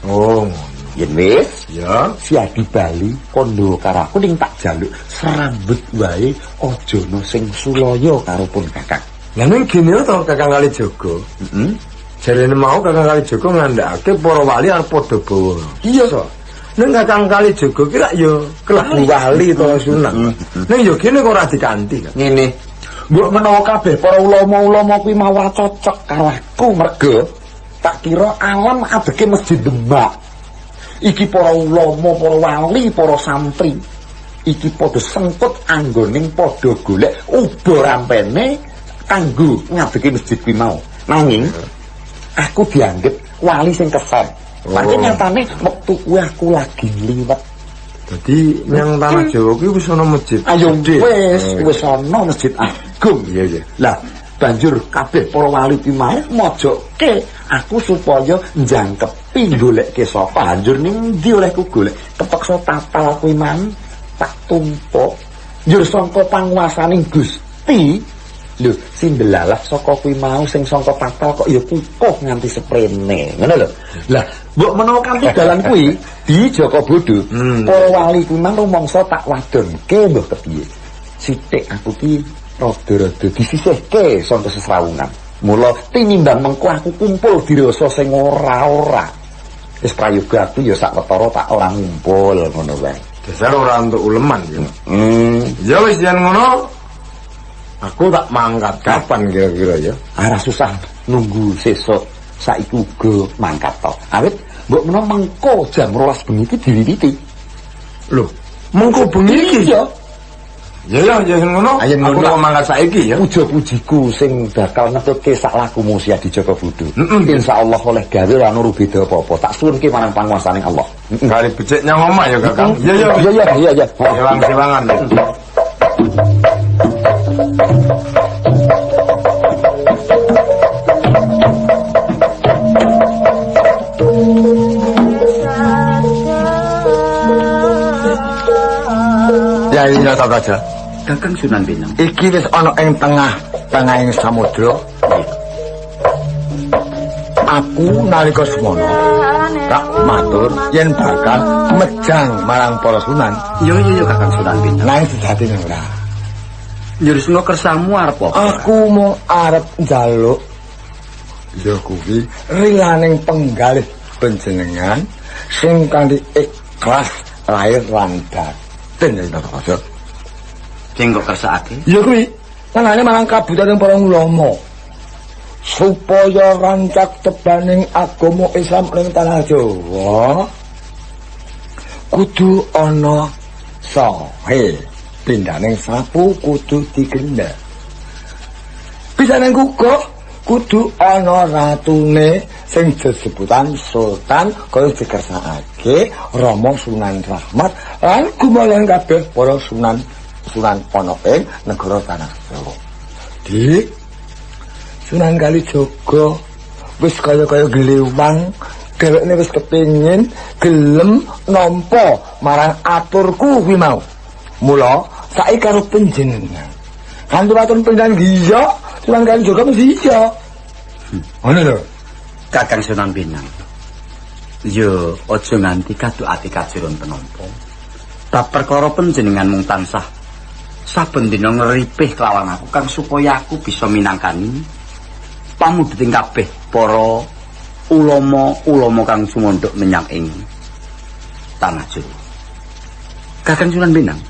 Oh, ngono. Yen wis Ya. Siadi bali kandha karo aku ning tak jaluk serambut wae aja ana sing sulaya karo pun kakang. Lah ning gene to Kakang Kalijogo. Heeh. Jarene mau Kakang Kalijogo ngandhakake para wali arep padha bawa. Iya. Ning Kakang Kalijogo ki rak ya kelebu wali to sunan. Ning ya gene kok ora dikanti kan. Ngene. Mbok menawa kabeh para ulama-ulama kuwi mau ora cocok karo aku merga tak kira alam adeke Masjid Demak. Iki para ulama, para wali, para santri iki padha sengkut anggoning padha golek uba rampene kanggo ngadeke masjid kuwi mau. Nanging aku dianggep wali sing kesen. Pancen nyatane wektu kuwi aku lagi ngliwet. Dadi nyang tanah Jawa kuwi wis ana masjid. Ayo gedhe. wis ana masjid agung. Iya, iya. Lah banjur kabeh para wali kuwi mau mojokke aku supaya njangkepi golekke sapa. Banjur ning ndi olehku golek? Kepeksa tatal kuwi mang tak tumpuk. Njur sangka panguwasaning Gusti, lho sindelalah saka kuwi mau sing sangka tatal kok ya kukuh nganti seprene. Ngono lho. Lah mbok menawa kanthi dalan kuwi di Joko Bodho, para wali kuwi mang rumangsa tak wadonke mbah kepiye. Sithik aku ki rada-rada disisihke saka sesrawungan. Mula tinimbang mengko aku kumpul dirasa sing ora-ora. Wis prayoga aku ya sak wetara tak ora ngumpul ngono wae. Dasar ora entuk uleman ya. Ya wis yen ngono aku tak mangkat kapan kira-kira ya? Ora susah nunggu sesuk saiki uga mangkat to. Awit mbok menawa mengko jam 12 bengi iki diwiwiti. Lho, mengko bengi iki? Iya. Ya ya ya ngono. Ayo Aku ngono. tak mangkat saiki ya. Puja-pujiku sing bakal ngetutke sak lakumu Siadi Joko Bodho. Insyaallah oleh gawe ora ono beda apa-apa. Tak suwunke marang panguwasaning Allah. Kali becik nyang omah ya Kakang. Iya iya. Iya iya iya iya. Sewang-sewangan. Ya iya ta Raja. Kakang Sunan Pinang. Iki wis ana ing tengah-tengahing samudra. Aku nalika semono tak matur yen bakal mejang marang para sunan. Iya iya iya Kakang Sunan Pinang. Nanging sejatine ora. Njur sanga kersamu arep apa? Aku mung arep njaluk ya kuwi rilaning penggalih panjenengan sing kanthi ikhlas lahir lan batin ya Raja. Sing kok kersakake? Ya kuwi nangane marang kabutaning para ulama supaya rancak tebaning agama Islam ning tanah Jawa kudu ana sahe pindhaning sapu kudu digendha. Pisaning uga kudu ana ratune sing disebutan sultan kaya dikersakake Rama Sunan Rahmat lan gumalan kabeh para sunan sunan ana ing negara tanah Jawa. Dik, Sunan Kalijaga wis kaya-kaya glewang, dhewekne wis kepengin gelem nampa marang aturku kuwi mau. Mula saiki karo panjenengan. Kanthi waton panjenengan iya, Sunan Kalijaga mesti iya. Ngono lho. Kakang Sunan Pinang. Yo aja nganti kaduk ati kajeron penampa. Bab perkara panjenengan mung tansah saben dina ngripih kelawan aku kang supaya aku bisa minangkani pamundhuting kabeh para ulama-ulama kang sumandhuk menyang ing tanah Jawa. Kakang Sunan Bonang.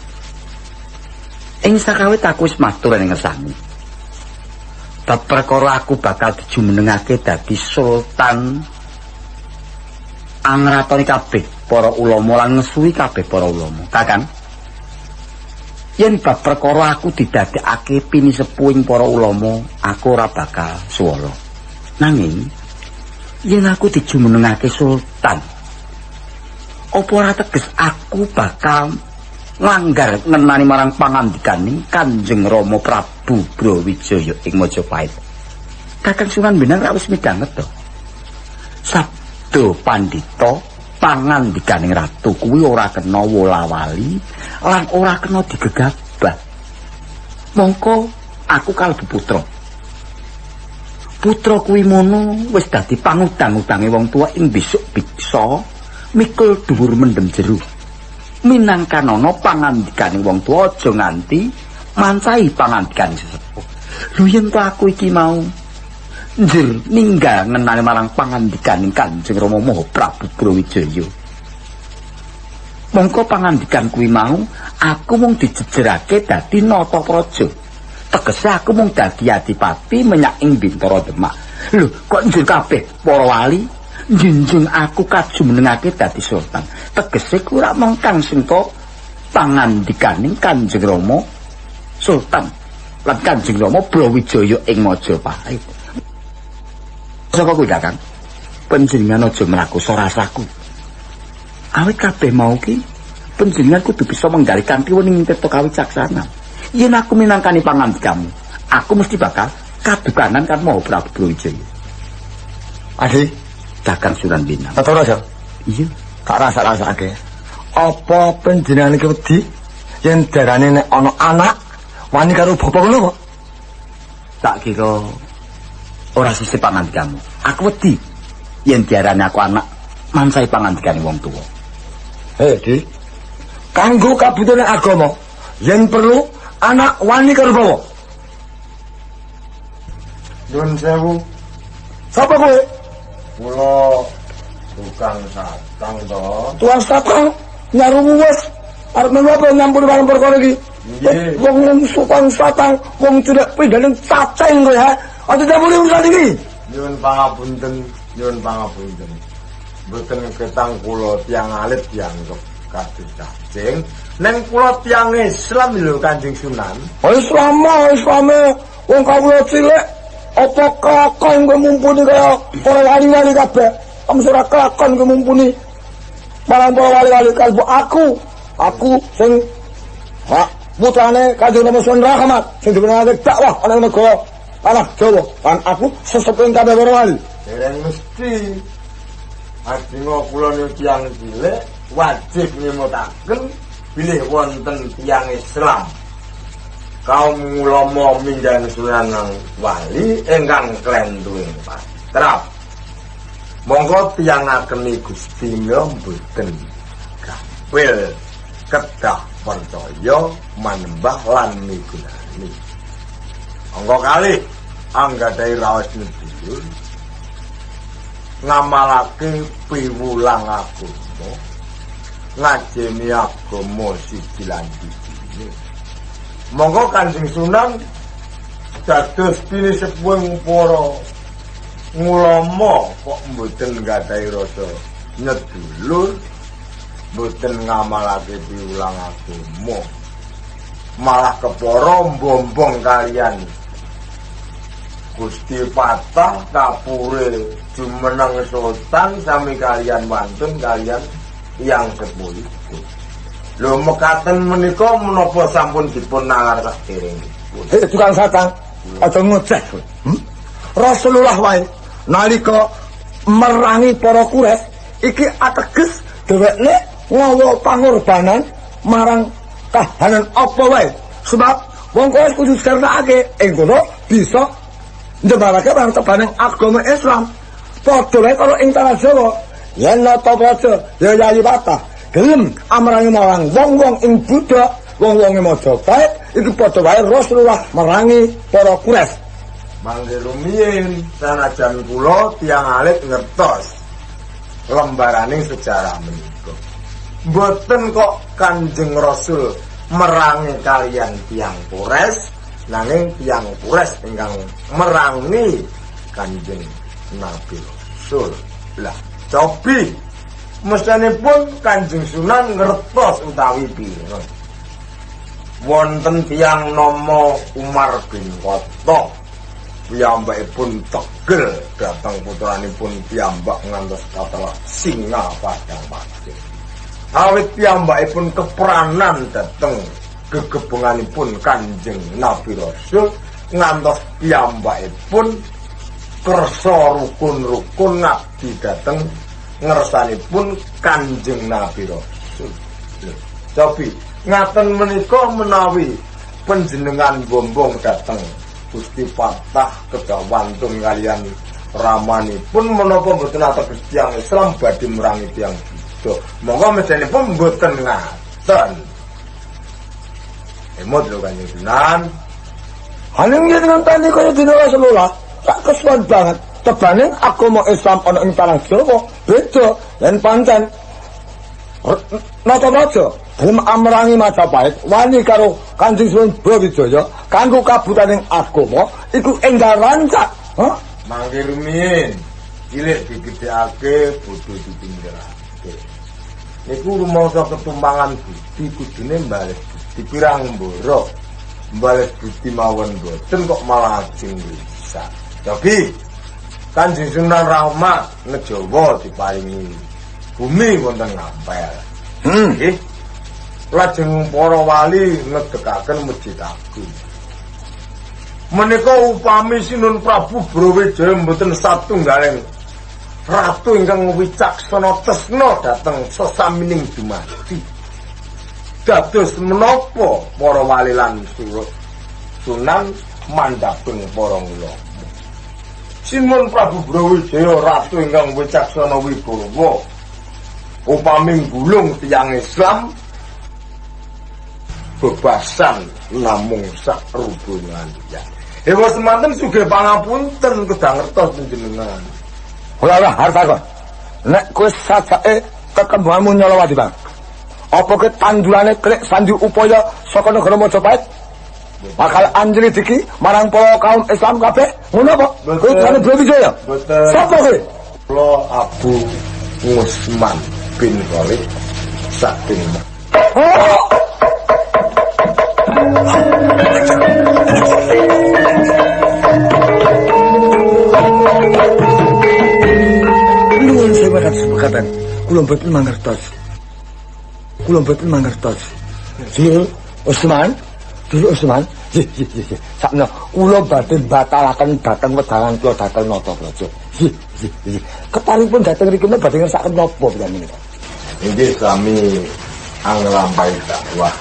Ing sakawit aku wis matur ing ngersamu. Bab perkara aku bakal dijumenengake dadi sultan angratoni kabeh para ulama lan ngesuwi kabeh para ulama. Kakang, yen bab perkara aku didadekake pinisepuhing para ulama, aku ora bakal suwala. Nanging yen aku dijumenengake sultan, apa ora teges aku bakal nglanggar ngenani marang pangandikaning Kanjeng Rama Prabu Brawijaya ing Majapahit? Kakang Sunan Bonang ra wis midhanget to. Sabda pandhita pangandikaning ratu kuwi ora kena wola-wali lan ora kena digegabah. Mongko aku kalebu putra. Putra kuwi mono wis dadi pangutang-utange wong tuwa ing besok bisa mikul dhuwur mendem jero. Minangkanana pangandikaning wong tuwa aja nganti mancahi pangandikane sesepuh. Lho yen to aku iki mau njur ninggal ngenani marang pangandikaning Kanjeng Rama Maha Prabu Brawijaya. Mongko pangandikan kuwi mau aku mung dijejerake dadi nata praja. Tegese aku mung dadi adipati menyang ing Bintara Demak. Lho kok njur kabeh para wali njunjung aku kajumenengake dadi sultan. Tegese kuwi ora mung kang sengko pangandikaning Kanjeng Rama Sultan lan Kanjeng Rama Brawijaya ing Majapahit. Saka kuwi Kakang, panjenengan aja mlaku rasaku. Awit kabeh mau ki panjenengan kudu bisa menggali kanthi wening tirta kawicaksanan. Yen aku minangkani pangandikamu, aku mesti bakal kadukanan kan Maha Prabu Brawijaya. Adi, Kakang Sunan Bonang. tak ora, Iya. Tak rasa-rasake. Apa panjenengan iki wedi yen darane nek ana anak wani karo bapak ngono kok? Tak kira ora sisih pangandikamu. Aku wedi yen diarani aku anak mansai pangandikane wong tuwa. Hei, Di. Kanggo kabutuhan agama, yen perlu anak wani karo bapak. Nyun sewu. Sapa kowe? Kula tukang satang to. Tuan satang nyarumu wis arep melu apa nyampur barang perkara iki? Nggih. Wong wong tukang satang, wong cilik pindhane cacing kowe ha. Aja campuri urusan iki. Nyuwun pangapunten, nyuwun pangapunten. Mboten ketang kula tiyang alit dianggep kados cacing. Neng kula tiyang Islam lho, Kanjeng Sunan. Oh, Islam, Islam, wong kawula cilik apa kelakon kowe mumpuni kaya para wali-wali kabeh? Kamu ora kelakon kowe mumpuni marang para wali-wali kalbu aku. Aku sing hak putrane Kanjeng Rama Sunan Rahmat sing dibenarake dakwah ana ing negara tanah Jawa. Lan aku sesepuh kabeh para wali. Dereng mesti. Adinga kula niku tiyang cilik wajib ngemutaken bilih wonten tiyang Islam. Kaum ulama minggahan Sunan wali ingkang klentu ing patrap. Monggo tiyang ngakeni Gusti mila mboten gampil kedah percaya manembah lan migunani. Angka kalih anggadhahi raos nedulur ngamalake piwulang agama, ngajeni agama siji lan sijine. Monggo Kanjeng Sunan dados pinisepuhing para ngulama kok mboten nggadahi rasa nyedulur, mboten ngamalake piwulang agama, malah kepara mbombong kalian Gusti Patah kapure jumeneng sultan sami kalian wantun kalian yang sepuhipun. Lho mekaten menika menapa sampun dipun nalar saderengipun? Hei tukang satang, aja ngoceh kowe. Rasulullah wae nalika merangi para Quraisy iki ateges dhewekne ngawa pangorbanan marang kahanan apa wae. Sebab wong Quraisy kudu disertakake ing kono bisa njebarake marang tebaning agama Islam. Padha wae karo ing tanah Jawa. Yen Natapraja ya Yayi Watah gelem amrangi marang wong-wong ing Buddha, wong-wonge Majapahit iku padha wae Rasulullah merangi para Quraisy. Mangke rumiyin sanajan kula tiyang alit ngertos lembaraning sejarah menika. Mboten kok Kanjeng Rasul merangi kalian tiyang Quraisy, nanging tiyang Quraisy ingkang merangi Kanjeng Nabi Rasul. Lah, cobi mestanipun Kanjeng Sunan ngertos utawi pireng. Wonten tiyang nama Umar bin Khattab. Piyambakipun tegel dhateng putranipun piyambak ngantos katelah singa padang pasir. Awit piyambakipun kepranan dhateng gegebenganipun Kanjeng Nabi Rasul ngantos piyambakipun kersa rukun-rukun ngabdi dhateng ngersanipun Kanjeng Nabi Rasul. Lho, cobi ngaten menika menawi panjenengan bombong dhateng Gusti Fatah kedawantun kalian ramanipun menapa mboten ateges tiyang Islam badhe merangi tiyang Buddha. Monggo mesenipun mboten ngaten. Emot lho Kanjeng Sunan. Haning jenengan tani kaya dina Rasulullah, tak kesuwan banget. Tebaning agama Islam ana ing tanah Jawa beda yen pancen Natapraja gelem amrangi Majapahit wani karo Kanjeng Sunan Brawijaya kanggo kabutaning agama iku enggal rancak. Hah? Mangke rumiyin cilik digedhekake bodho dipinggirake. Niku rumangsa ketumpangan budi kudune bales budi pirang mboro. Bales budi mawon mboten kok malah ajeng rusak. Tapi Kanjeng Sunan Rahmat ngejawa diparingi bumi wonten Ngampel. Nggih. Lajeng para wali ngedekaken Masjid Agung. Menika upami Sinun Prabu Brawijaya mboten satunggaling ratu ingkang wicaksana tresna dhateng sesamining dumadi. Dados menapa para wali lan sunan mandhaping para ulama. Sinun Prabu Brawijaya ratu ingkang wicaksana wibawa upami gulung tiyang Islam bebasan namung sak rubungan ya. Ewa semanten sugih pangapunten kedah ngertos panjenengan. Ora ora arep takon. Nek kowe sajake kekembangmu Nyolowati, Bang. Apa ke tandurane klik sandi upaya saka negara Majapahit? Bakal anjlidiki marang para kaum Islam kabeh? Ngono apa? Kowe jane Brawijaya? Mboten. Sapa kowe? Kula Abu Usman bin Khalid saking Oh! Nuwun sewu kados mekaten. Kula mboten mangertos. Kula mboten mangertos. Dulur Usman, Dulur Usman, nggih nggih nggih. Sakmene kula badhe batalaken dhateng wedangan kula dhateng Natapraja. Nggih nggih nggih. Keparipun dhateng mriki badhe ngersakaken napa panjenengan menika? Inggih sami anglampahi dakwah.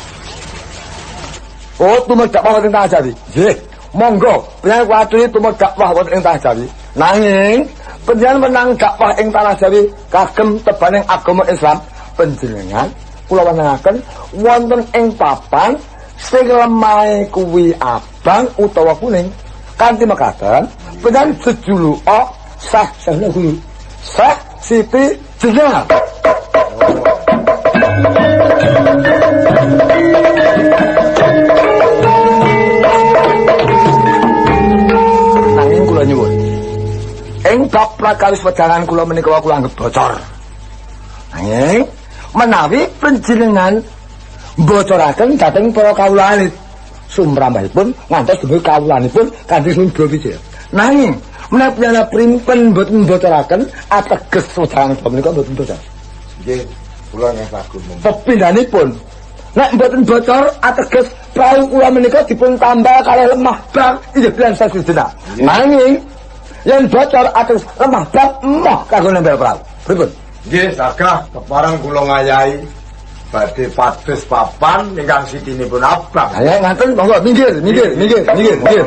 Oh, tumut dakwah wonten Tanah Jawi. Nggih. Monggo, panjenengan kuwaturi tumut dakwah wonten ing Tanah Jawi. Nanging panjenengan menang dakwah ing Tanah Jawi kagem tebaning agama Islam, panjenengan kula wenengaken wonten ing papan sing lemahe kuwi abang utawa kuning. Kanthi mekaten, panjenengan jejuluka Syekh Syekh Guru. Syekh Siti Jenar. Nanging kula nyuwun. Ing bab prakawis wedangan kula menika kula anggep bocor. Nanging menawi panjenengan bocoraken dhateng para kawula alit sumrambahipun ngantos dumugi kawulanipun Kanjeng Sunan Brawijaya. Nanging menawi panjenengan primpen mboten bocoraken ateges wedangan kula menika mboten bocor. Nggih, kula nggih sagung. Pepindhanipun nek mboten bocor ateges prau kula menika dipun tambal kalih lemah bang inggih bulan sasisina. Nanging yen bocor ateges lemah bang emoh kanggo nempel prau. Pripun? Nggih, sagah kepareng kula ngayahi badhe pados papan ingkang sitinipun abang. Ayo ngaten monggo minggir minggir minggir minggir minggir.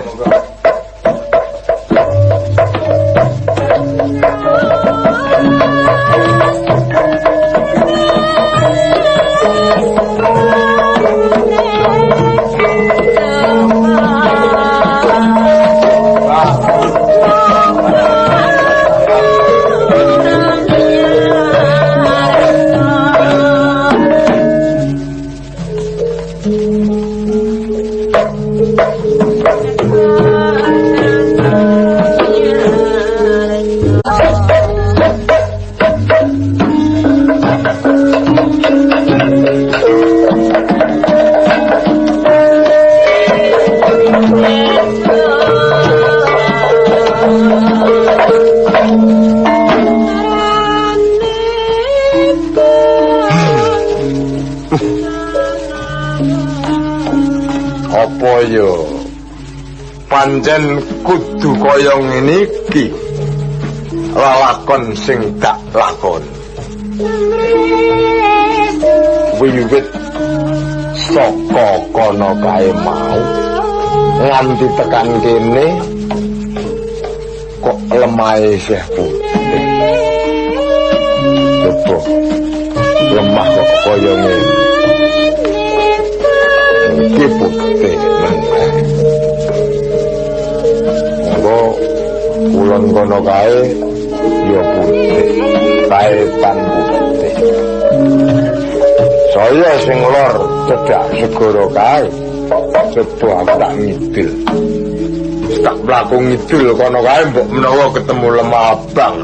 ya pancen kudu kaya ngene iki lalakon sing tak lakon. Wiwit saka kono kae mau nganti tekan kene kok lemahe isih putih. Coba lemah kok kaya ngene. Iki putih meneh. Monggo kulon kono kae ya putih, kae tan putih. Saya sing lor cedhak segara kae. Coba aku tak ngidul. Tak mlaku ngidul kono kae mbok menawa ketemu lemah abang.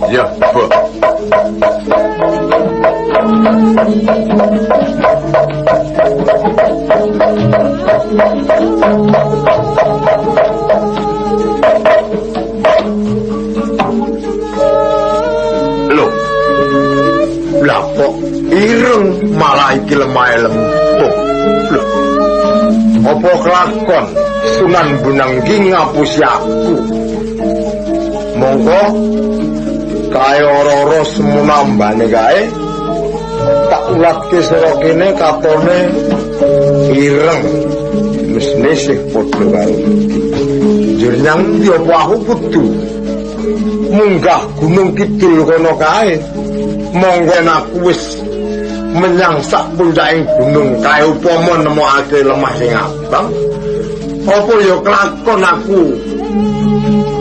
Ya, mbok. Loh. Lah kok ireng malah iki lemahe lempung. Loh. Apa kelakon Sunan Bonang iki ngapusi aku? Monggo kae ora-ora semono ambane kae tak ulatke sira kene katone ireng. Mesne sih padha karo iki. Njur nyang ndi apa aku kudu munggah Gunung Kidul kono kae? Monggo aku wis menyang sak puncaking gunung kae upama nemokake lemah sing abang, apa ya kelakon aku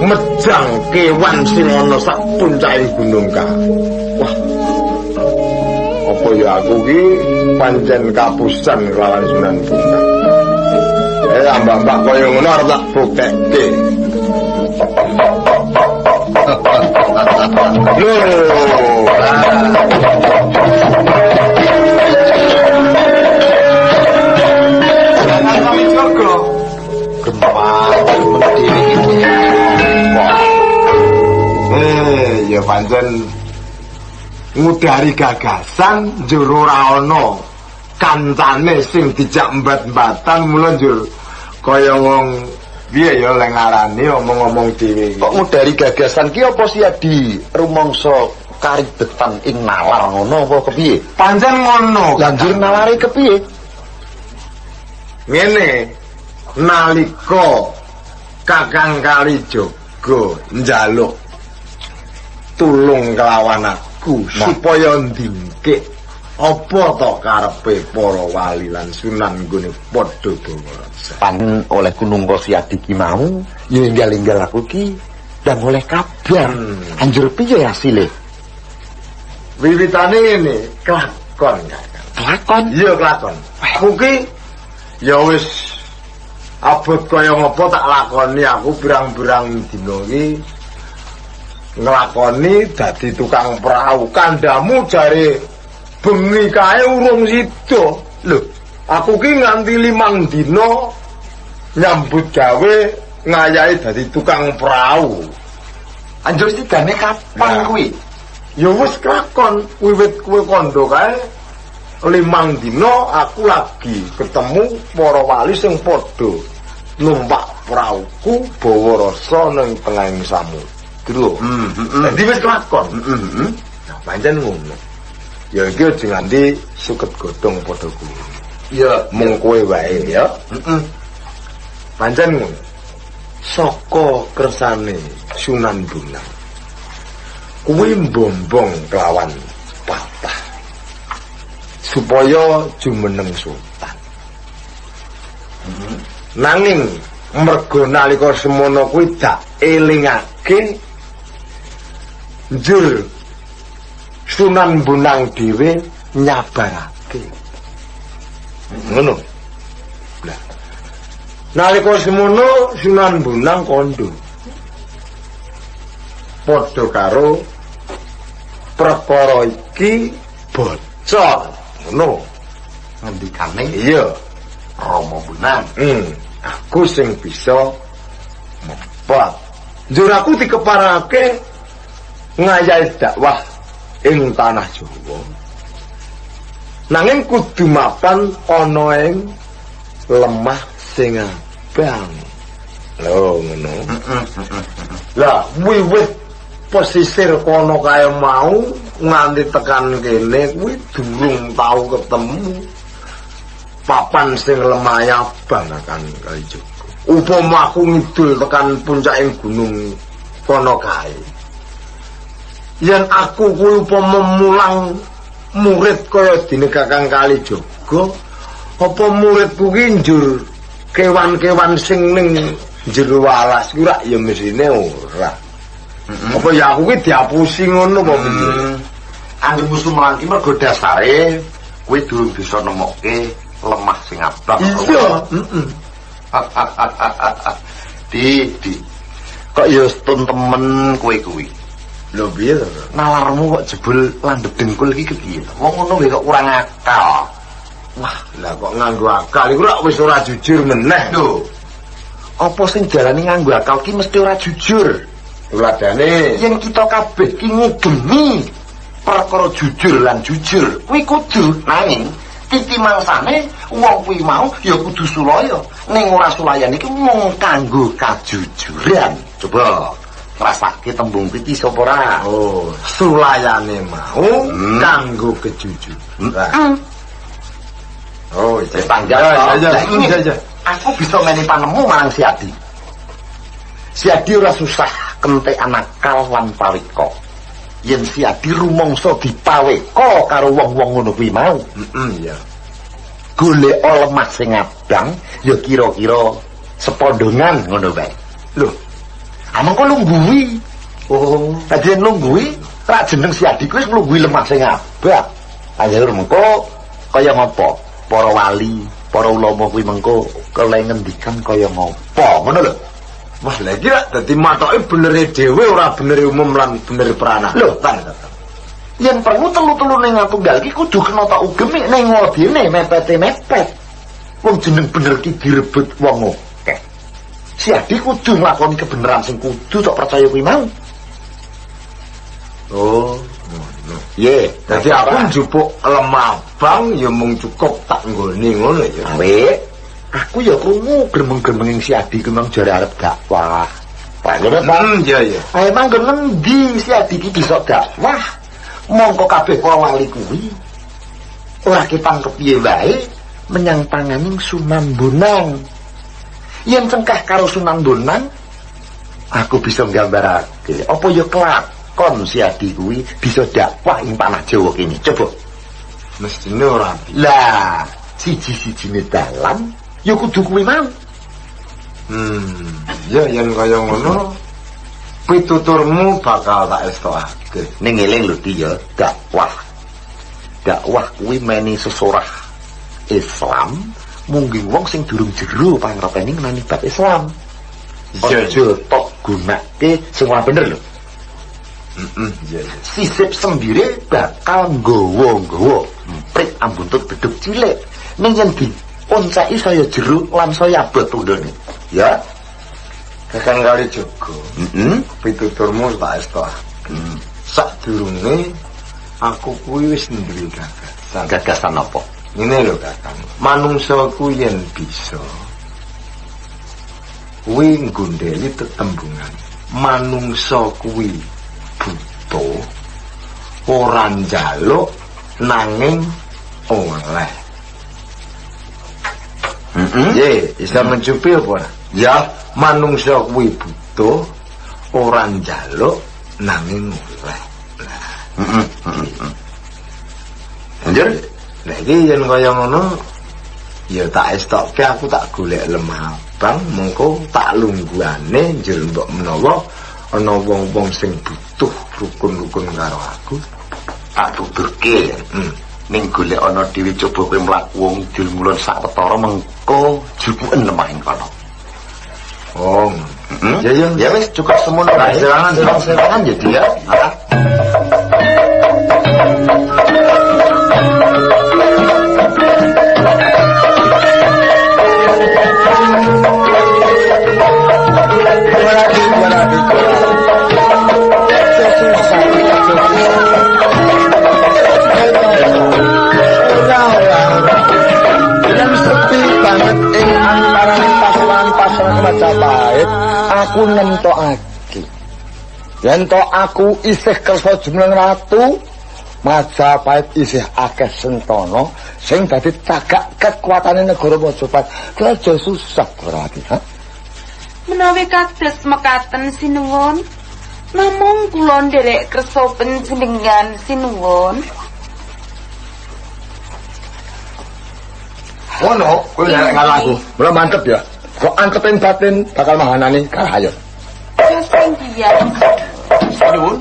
mejang kewan sing ana sak puncaking gunung kae? Wah, apa ya aku ki pancen kapusan kelawan Sunan Bonang. Ambak-ambak kaya ngono arep tak buktekke. Lho, ya pancen ngudari gagasan njur ora ana kancane sing dijak mbat-mbatan, mula njur kaya wong piye ya lek ngarani omong-omong dhewe. Kok ngudari gagasan ki apa sih di rumangsa karibetan ing nalar ngono apa kepiye? Pancen ngono. Lah njur nalare kepiye? Ngene, nalika Kakang Kalijaga njaluk tulung kelawan aku supaya ndingkik apa to karepe para wali lan sunan nggone padha bawa. Pan oleh kunungka Siadi ki mau ya enggal-enggal aku ki ndang oleh kabar. Anjur piye hasile? Wiwitane ngene, kelakon Kakang. Kelakon? Iya kelakon. Aku ki ya wis abot kaya ngopo tak lakoni aku pirang-pirang dina iki nglakoni dadi tukang perahu. Kandhamu jare bengi kae urung sida. Lho, aku ki nganti 5 dina nyambut gawe ngayahi dadi tukang perahu. Anjur sidane kapan kuwi? Ya wis kelakon wiwit kowe kandha kae 5 dina aku lagi ketemu para wali sing padha numpak prauku bawa rasa ning tengahing samudra. Dadi wis kelakon. Nah, pancen ngono. Ya iki aja nganti suket godhong padha kuwi. Ya mung kowe wae ya. Pancen ngono. Saka kersane Sunan Bonang kuwi mbombong kelawan patah supaya jumeneng sultan. Nanging merga nalika semono kuwi dak elingake njur Sunan Bonang dhewe nyabarake. Ngono. Lah nalika semono Sunan Bonang kandha padha karo perkara iki bocor. Ngono ngendikane. Iya, Rama Bonang. Aku sing bisa mepet. Njur aku dikeparake ngayahi dakwah ing tanah Jawa. Nanging kudu mapan ana ing lemah sing abang. Lho ngono. Lah wiwit pesisir kono kae mau nganti tekan kene kuwi durung tau ketemu papan sing lemah abang akan Kalijogo. Upama aku ngidul tekan puncaking gunung kono kae. Yen aku kuwi upama mulang murid kaya dene Kakang Kalijogo, apa muridku ki njur kewan-kewan sing ning jero alas kuwi rak ya mesine ora. Apa ya aku ki diapusi ngono apa piye? Angger musuh mlangki mergo dasare kowe durung bisa nemokke lemah sing abang. Iya, heeh. Di. Kok ya stun temen kowe kuwi. Lho piye to? Nalarmu kok jebul landhep dengkul iki kepiye? Wong ngono kok kurang akal. Wah, lah kok nganggo akal iku rak wis ora jujur meneh. Lho. Apa sing diarani nganggo akal ki mesti ora jujur. Tuladane yen kita kabeh ki ngugemi perkara jujur lan jujur kuwi kudu, nanging titi mangsane wong kuwi mau ya kudu sulaya. Ning ora sulayan iki mung kanggo kajujuran. Coba ngrasake tembung iki sapa ora? Oh, sulayane mau kanggo kejujuran. Oh, wis tanggap. Ya. Aku bisa meni panemu marang si Adi. Si Adi ora susah kentekan akal lan paweka. Yen si Adi rumangsa dipaweka karo wong-wong ngono kuwi mau. Iya. Golek lemah sing abang ya kira-kira sepondongan ngono wae. Lho, amangka lungguhi. Oh, dadi yen lungguhi rak jeneng si Adi kuwi wis nglungguhi lemah sing abang. Anjir mengko kaya ngopo? Para wali, para ulama kuwi mengko kale ngendikan kaya ngopo ngono lho. Wah, lha iki rak dadi matoke benere dhewe ora benere umum lan benere prana. Lho, yen perlu telu-telune ngatunggal iki kudu kena tak ugemi ning ngodene mepete-mepet. Wong jeneng bener ki direbut wong akeh. Si Adi kudu nglakoni kebenaran sing kudu tok percaya kuwi mau. Oh, ngono. Ye, dadi aku njupuk lemah abang ya mung cukup tak nggone ngono ya. Awet, aku ya krungu gremeng-gremenging si Adi ku mang jare arep dakwah. Pak ngono ta? Iya iya. Ae manggon ngendi si Adi ki bisa dakwah? Mongko kabeh para wali kuwi ora ketang kepiye wae menyang tanganing Sunan Bonang. Yen cengkah karo Sunan Bonang, aku bisa nggambarake apa ya kelakon si Adi kuwi bisa dakwah ing tanah Jawa kene. Coba. Mestine ora. Lah, siji-sijine dalan ya kudu kuwi mau. Ya yen kaya ngono pituturmu bakal tak estokake. Ning eling lho Di ya, dakwah. Dakwah kuwi meni sesorah Islam mungkin wong sing durung jero pangrepeni ngenani bab Islam. Aja tok gunake sing ora bener lho. Iya. Sisip sembire bakal nggawa-nggawa emprit ambuntut beduk cilik. Ning yen dionceki saya jero lan saya abot tundone. Ya. Kakang Kalijogo. Pituturmu tak estokake. Sadurunge aku kuwi wis duwe gagasan. Gagasan apa? Ngene lho Kakang. Manungsa ku yen bisa kuwi nggondheli tetembungan. Manungsa kuwi butuh ora njaluk nanging oleh. Ye, bisa mencupi apa ora? Ya, manungsa kuwi butuh ora njaluk nanging oleh. Lanjut. Lah iki yen kaya ngono ya tak estokke aku tak golek lemah abang mengko tak lungguhane njur mbok menawa ana wong-wong sing butuh rukun-rukun karo aku tak tuturke. Ning golek ana dhewe coba kowe mlaku wong idul ngulon sawetara mengko jupuken lemah ing kono. Oh. Ya ya ya wis cukup semono wae. Serangan ya dia. Ora ora. Yen sepi banget ing antaraning Majapahit aku nemtokake. Yen to aku isih kersa jumeneng ratu, Majapahit isih akeh sentana sing dadi cagak kekuatane negara Majapahit. Aja susah Dwarawati, ha? Menawi kados mekaten sinuwun, namung kula nderek kersa panjenengan sinuwun. Ngono, kowe nderek karo aku. Mula mantep ya. Kok antepin batin bakal mahanani karahayon. Sing biyen. Sinuwun.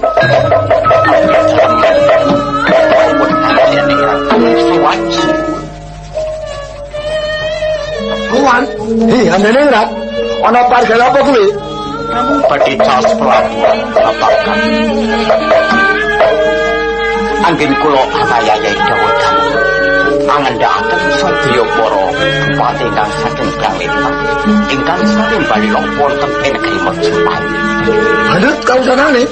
Tuan, hi, andene ora. Ana pargane apa kuwi? Namung badhe caos pelabuhan babagan. Anggen kula ayayae dawuh dalu. Angendhakaken sedaya para bupati ingkang saking Brangwetan ingkang sampun bali wonten ing negeri Majapahit. Lanjut kausanane.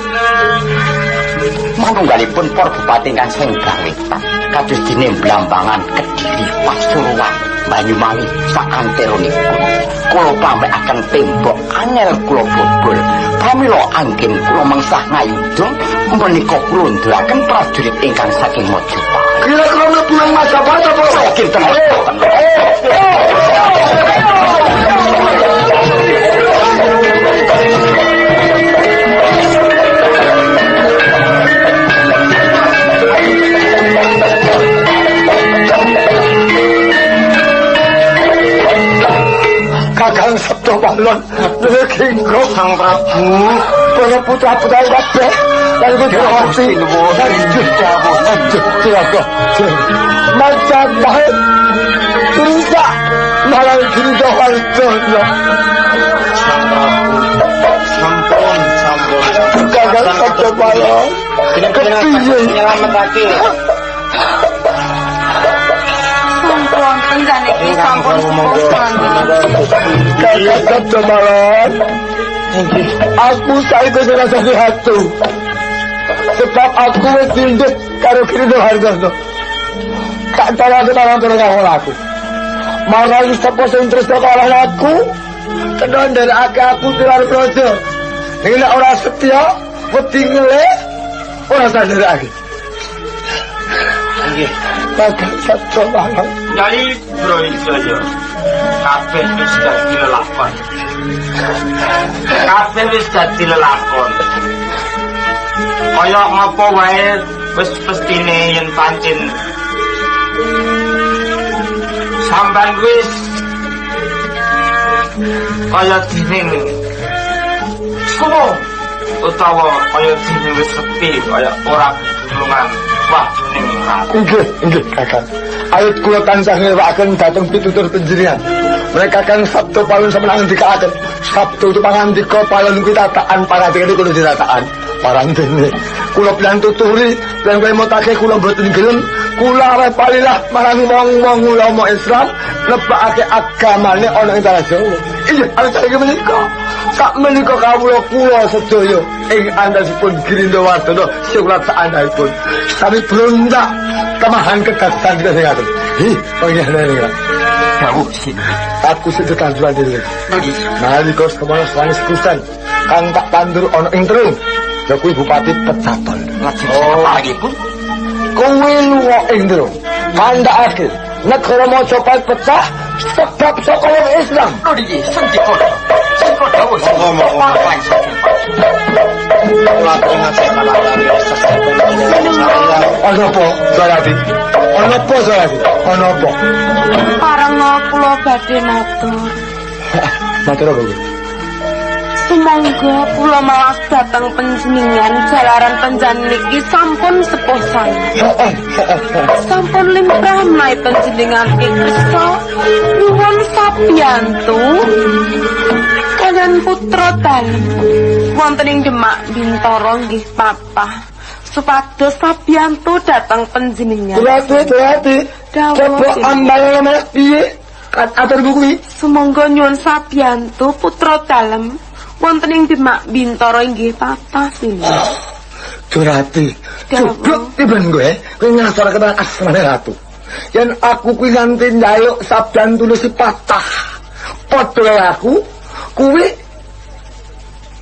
Manunggalipun para bupati ingkang saking Brangwetan kados dene Blambangan, Kediri, Pasuruan, Banyuwangi saanteronipun. Kula pambekaken tembok angel kula bobol. Pramila anggen kula mengsah ngayudha menika kula nduraken prajurit ingkang saking Majapahit. Kira-kira mlebu nang Majapahit apa? Kinten boten. Kakang Sabda Palon, Kinggo Sang Prabu, para putra-putra kabeh, lan Gusti nuwun dawuh cilaka. Majapahit rusak marang Girindra Wardana. Sang Prabu, sampun sampun. Kakang Sabda Palon, kepiye nyelametake? Sampun saniki sampun sepuh sanget. Kakang Sabda Palon, aku saiki wis ora sakit hati. Sebab aku wis tindhek karo Girindra Wardana. Tak tolong tolong tolong karo aku. Marang sapa sing tresna karo aku, kena nderekake aku tilar praja. Ning nek ora setia, wedi ngelih, ora tak nderekake. Nggih. Kakang Sabda Palon. Nyai Brawijaya, kabeh wis dadi lelakon. Kabeh wis dadi lelakon. Kaya ngapa wae wis pestine yen pancen sampean wis kaya dening suwo utawa kaya dening wis sepi kaya ora ketulungan wahyuning ratu. Nggih, nggih Kakang. Awit kula tansah ngelakaken dhateng pitutur panjenengan. Mereka Kakang Sabda Palon sampeyan ngendikaaken. Sabda itu pangandika Palon kuwi tataan pangandikane kudu ditataan. Parandene kula pian tuturi, pian kowe motake kula mboten gelem, kula arep palilah marang wong-wong ulama Islam lebakake agamane ana ing tanah Jawa. Iya, awit saiki menika sak menika kawula kula sedaya ing andhasipun Girindra Wardana sing kula saandhahipun sami brontak kemahan kedadosan kita sing ngaten. Hi, panjenengan niku. Dawuh sinuwun. Aku sing tetanduran dhewe. Nalika semono sanes kusen kang tak tandur ana ing terung. Ya kuwi Bupati Pecaton. Lajeng saparengipun Kuwi lunga ing terung. Kandhakake negara Majapahit pecah sebab saka wong Islam. lho niki sendika. Sendika dawuh. Monggo, monggo. Kula aturaken Ana apa, Sarati? Ana apa, Sarati? Ana apa? Parenga kula badhe matur. Matur apa kuwi? Sumangga kula malas dhateng panjenengan jalaran panjenengan niki sampun sepuh sanget. Sampun limrah menawi panjenengan kersa nyuwun sabiyantu kaliyan putra dalem wonten ing Demak Bintara nggih papah supados sabiyantu dhateng panjenengan. Durati, Durati. Dawuh, Coba Sinuwun. ambal malah piye? Aturku kuwi. Sumangga nyuwun sabiyantu putra dalem wonten ing Demak Bintara inggih papah sinuwun. Durati, Dawuh. cubluk tiban kowe, kowe ngasorake tenan asmane ratu. Yen aku kuwi nganti njaluk sabdan tulus patah. Padha karo aku, Kuwi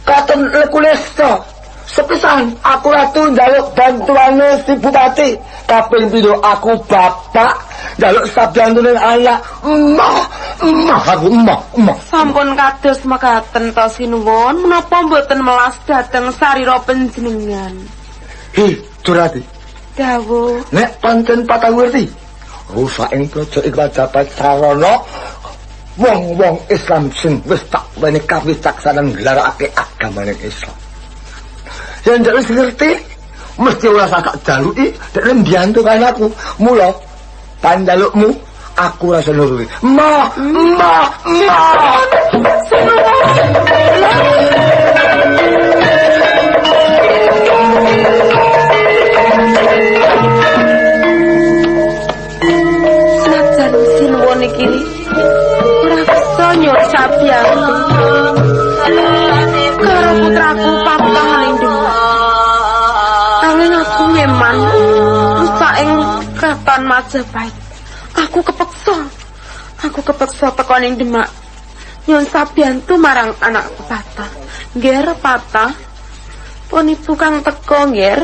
katon lekulesta. Sepisan aku ratu njaluk bantuane si bupati. Kaping pindho aku bapak njaluk sabyantune anak. Emoh, emoh aku emoh, emoh. Sampun kados mekaten to sinuwun, menapa mboten melas dhateng sarira panjenengan? Hi, Durati. Dawuh. Nek pancen patang ngerti, rusak ing praja iku dapat sarana wong-wong Islam sing wis tak weni kawicaksanan nglarakake agamane Islam. Yen ndek wis ngerti, mesti ora usah tak jaluki, dekne mbiyantu karo aku. Mula panjalukmu aku ora nuruti. Ma, ma, ma. Senajan sinuwun iki ora bisa nyuwun sabiyantu karo putraku patah ning Demak. Nanging aku ngeman rusak ing kraton Majapahit. Aku kepeksa. Aku kepeksa teko ning Demak. Nyuwun sabiyantu marang anakku Patah. Ngger Patah. Pun ibu kang teko ngger.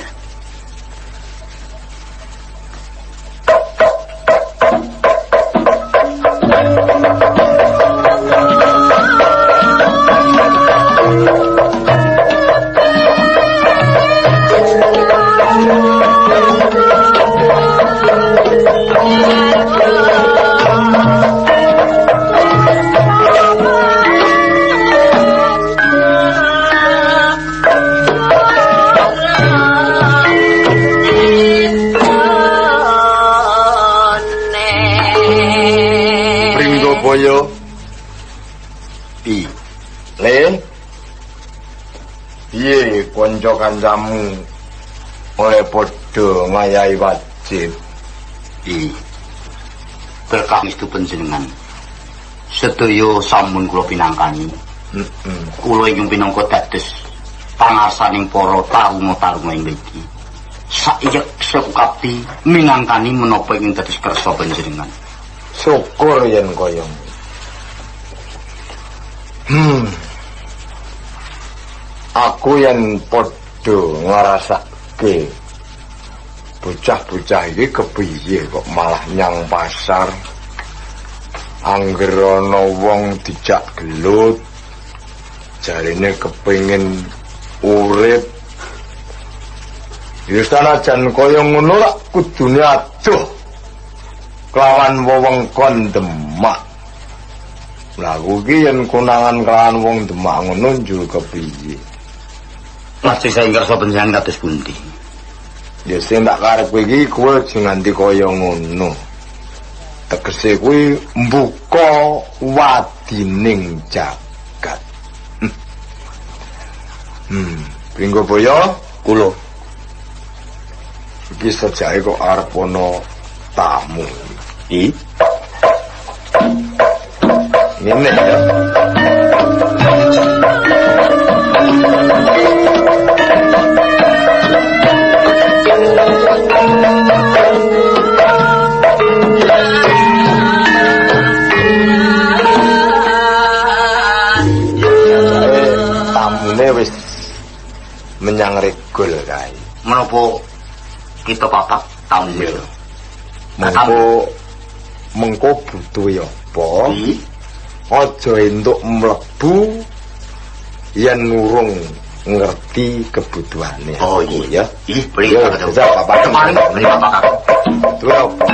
Pringgabaya. Pi. Le. Piye kanca kancamu oleh padha ngayahi wajib? Pi. Berkah ngestu panjenengan. Sedaya sampun kula pinangkani. Heeh. Kula ingkang pinangka dados pangarsaning para taruna-taruna ing mriki. Saiyek sekukapti minangkani menapa ingkang dados kersa panjenengan. Syukur yen kaya ngono. Aku yen padha ngrasake bocah-bocah iki kepiye kok malah nyang pasar. Angger ana wong dijak gelut, jarine kepengin urip. Ya sanajan kaya ngono lak kudune adoh kelawan wewengkon Demak. Lah aku iki yen konangan kelawan wong Demak ngono njur kepiye? Lajeng saking kersa panjenengan kados pundi? Ya sing tak karepe iki kowe aja nganti kaya ngono. Tegese kuwi mbuka wadining jagat. Pringgabaya kula iki sejake kok arep ana tamu. I ngene ya. Tamune wis menyang regol kae. Menapa kita papat tamu Iya. Mengko mengko butuhe apa? Aja entuk mlebu yen urung ngerti kebutuhane. Oh iya. Ih, beli Yo, jajal bapak. Paling beli bapak aku. Butuhe apa?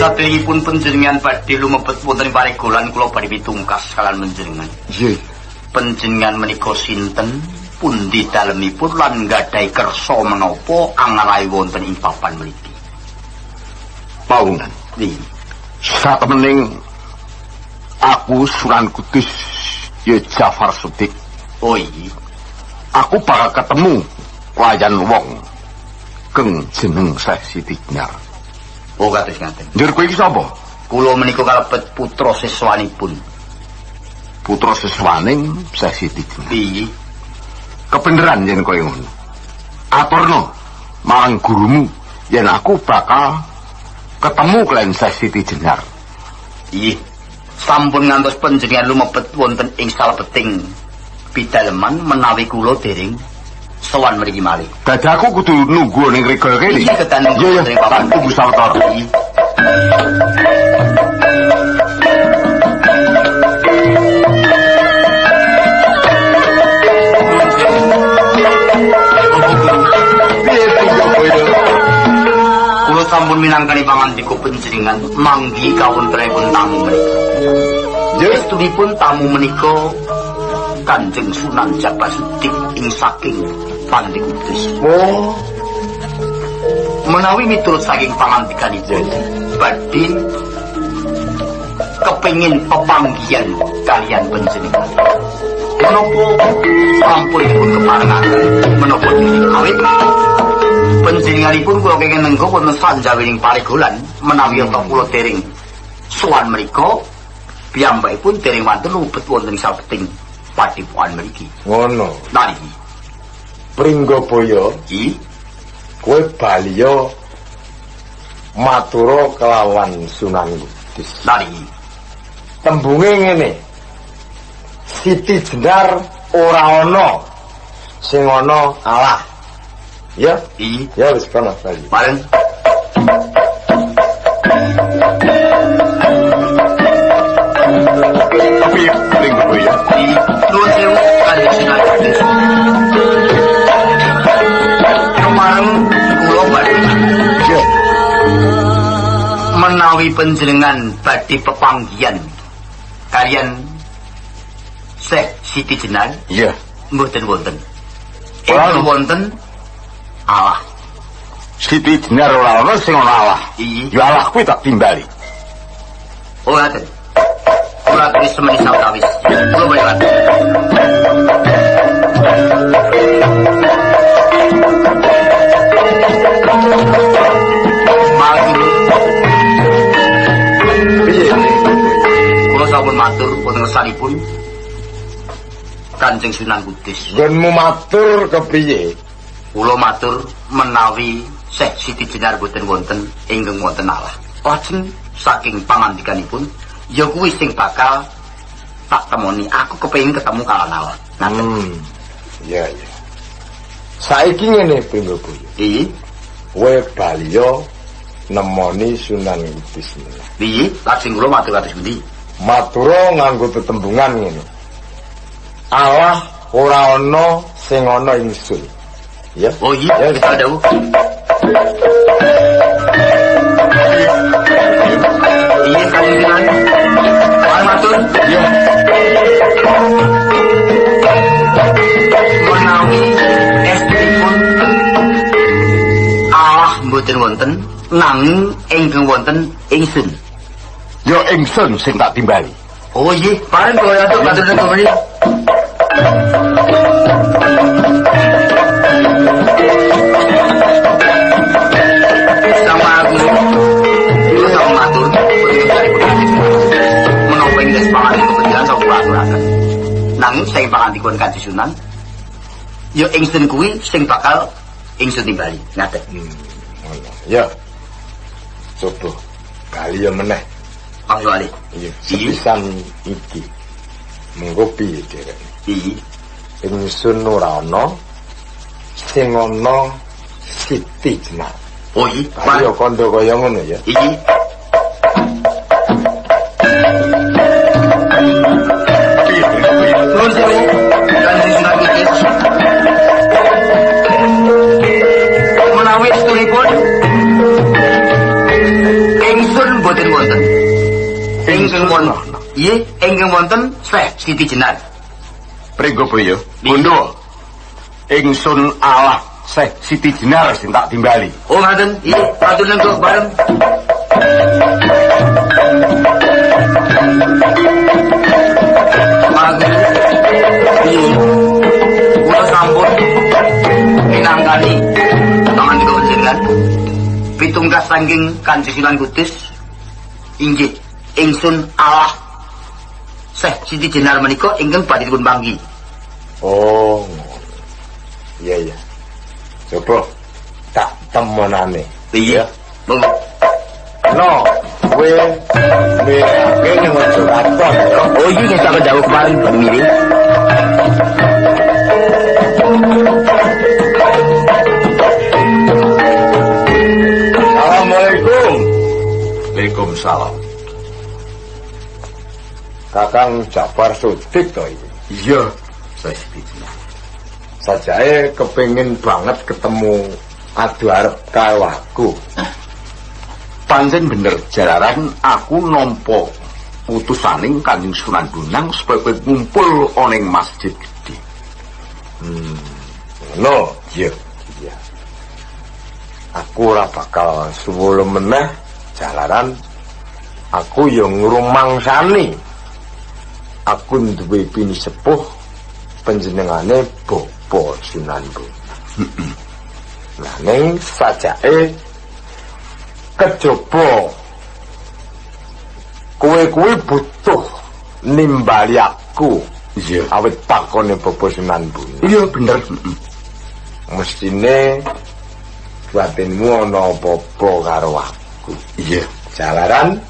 Saderengipun panjenengan badhe lumebet wonten ing paregolan kula badhe pitungkas kalian panjenengan. Nggih. Panjenengan menika sinten, pundi dalemipun lan nggadahi kersa menapa angarahi wonten ing papan mriki? Pawungan. Nggih. Satemening aku Sunan Kudus ya Jafar Sudik. Oh iya. Aku bakal ketemu layan wong keng jeneng Syekh Siti Jenar. Oh kados ngaten. Njur kowe iki sapa? Kula menika kalebet putra siswanipun. Putra siswaning Syekh Siti Jenar. Piye? Kebeneran yen kaya ngono. Aturno marang gurumu yen aku bakal ketemu kalian Syekh Siti Jenar. Iya. Sampun ngantos panjenengan lumebet wonten ing salebeting pidaleman menawi kula dereng sowan mriki malih. Dadi aku kudu nunggu ning regol kene. Iya, kedah nunggu Iya, ning iya, papan. tak tunggu sawetara. Iya. Piye Pringgoboyo? Kula sampun minangkani pangandika panjenengan manggi kawontenipun tamu menika. Estunipun tamu menika Kanjeng Sunan Jabasudik ing saking Panti Kudus. Oh, Menawi miturut saking pangandikanipun badhe kepengin pepanggihan kalian panjenengan. Menapa sampun keparengaken menapa dereng awit panjenenganipun kula kenging nenggo wonten sanjawining paregolan menawi ento kula dereng sowan mriku piyambakipun dereng wonten lubet wonten ing salebeting padepokan mriki. Ngono. Nah iki Pringgoboyo, iki kowe baliya matura kelawan Sunan Kudus. Nah iki Tembunge ngene. Siti Jenar ora ana sing ana Allah. Ya, iki ya wis kono bali. Bareng. Piye Pringgoboyo? Nuwun sewu Kanjeng Sunan Kudus. Kemareng kula badhe Iya. menawi panjenengan badhe pepanggihan kalian Syekh Siti Jenar Iya. mboten wonten. Ora Ingkang wonten Allah. Siti Jenar ora ana sing ana Allah. Iya. Ya Allah kuwi tak timbali. Oh ngaten. Kula aturi semeni sawetawis. Kula boleh matur. Mangke Piye? kula sampun matur wonten ngersanipun Kanjeng Sunan Kudus. Nggonmu matur kepiye? Kula matur menawi Syekh Siti Jenar boten wonten ingkang wonten Allah. Lajeng saking pangandikanipun ya kuwi sing bakal tak temoni. Aku kepengin ketemu kalian Allah. Ngaten. Iya, iya. Saiki ngene Pringgoboyo. Piye? Kowe baliya nemoni Sunan Kudus meneh. Piye? Lajeng kula matur kados pundi? Matura nganggo tetembungan ngene. Allah ora ana sing ana ingsun. Ya. Oh iya, Ya, kita dawuh. Iya, Kanjeng Sunan. Mari matur. Iya. Menawi estunipun Allah mboten wonten nanging ingkang wonten ingsun. Ya ingsun sing tak timbali. Oh iya, bareng kula atur matur nuwun. Sama aku. Kula sampun matur menapa ing des pangandikan panjenengan sampun kula aturaken. Nanging saking pangandikan Kanjeng Sunan ya ingsun kuwi sing bakal ingsun timbali. Ngaten. Ngono. Ya. Coba bali ya meneh. Langsung alih. Iya, sepisan iki. Mengko piye derek? Iya. Ingsun ora ana sing ana Siti Jenar. Oh iya, Bali ya kandha kaya ngono ya. Iki. Piye Pringgoboyo? Nuwun sewu, Kanjeng Sunan Kudus. Menawi estunipun ingsun mboten wonten. Ingkang wonten. Iya, ingkang wonten Syekh Siti Jenar. Pringgoboyo, bondo. Ingsun Allah Syekh Siti Jenar sing tak timbali. Oh ngaten, iya, matur nuwun bareng. Mangke. Iya. Kula sampun minangkani pangandika panjenengan pitungkas saking Kanjeng Sunan Kudus Inggih, ingsun Allah Syekh Siti Jenar menika ingkang badhe dipun panggih. Oh, ngono. Iya iya. Coba tak temonane. Iya. Monggo. No, kowe mirake ning aja katon. Oh iki nggih saged dawuh kemarin badhe miring. Assalamualaikum. Waalaikumsalam. Kakang Jafar Sudik to iki. Iya, Syekh Siti Jenar. Sajake kepengin banget ketemu adu arep karo aku. Pancen bener jalaran aku nampa utusaning Kanjeng Sunan Bonang supaya kowe ngumpul ana ing masjid gedhe. Ngono. Iya. Iya. Aku ora bakal suwolo meneh jalaran aku ya ngrumangsani. Aku duwe pini sepuh panjenengane Bapak Sunan Bonang. Lah ning sajake kejaba kowe kuwi butuh nimbali aku. Iya. Awit takone Bapak Sunan Bonang. Iya bener. Mestine batinmu ana apa-apa karo aku. Iya. Jalaran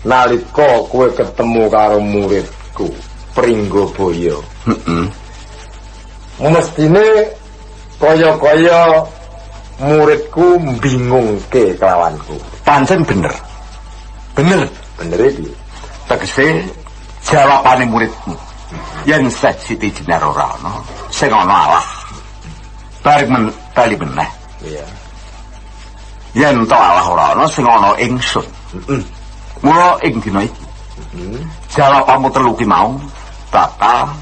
nalika kowe ketemu karo muridku Pringgabaya. Heeh. Mestine kaya-kaya muridku mbingungke kelawanku. Pancen bener. Bener. Bener iki. Tegese jawabane muridmu. Yen Syekh Siti Jenar ora ana, sing ana Allah. Bareng men bali meneh. Iya. Yen to Allah ora ana, sing ana ingsun. Heeh. Mula ing dina iki, jawabanmu telu ki mau bakal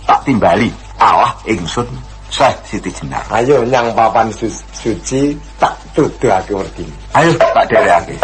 tak timbali Allah ingsun Syekh Siti Jenar. Ayo nyang papan suci tak tuduhake werdine. Ayo tak derekake.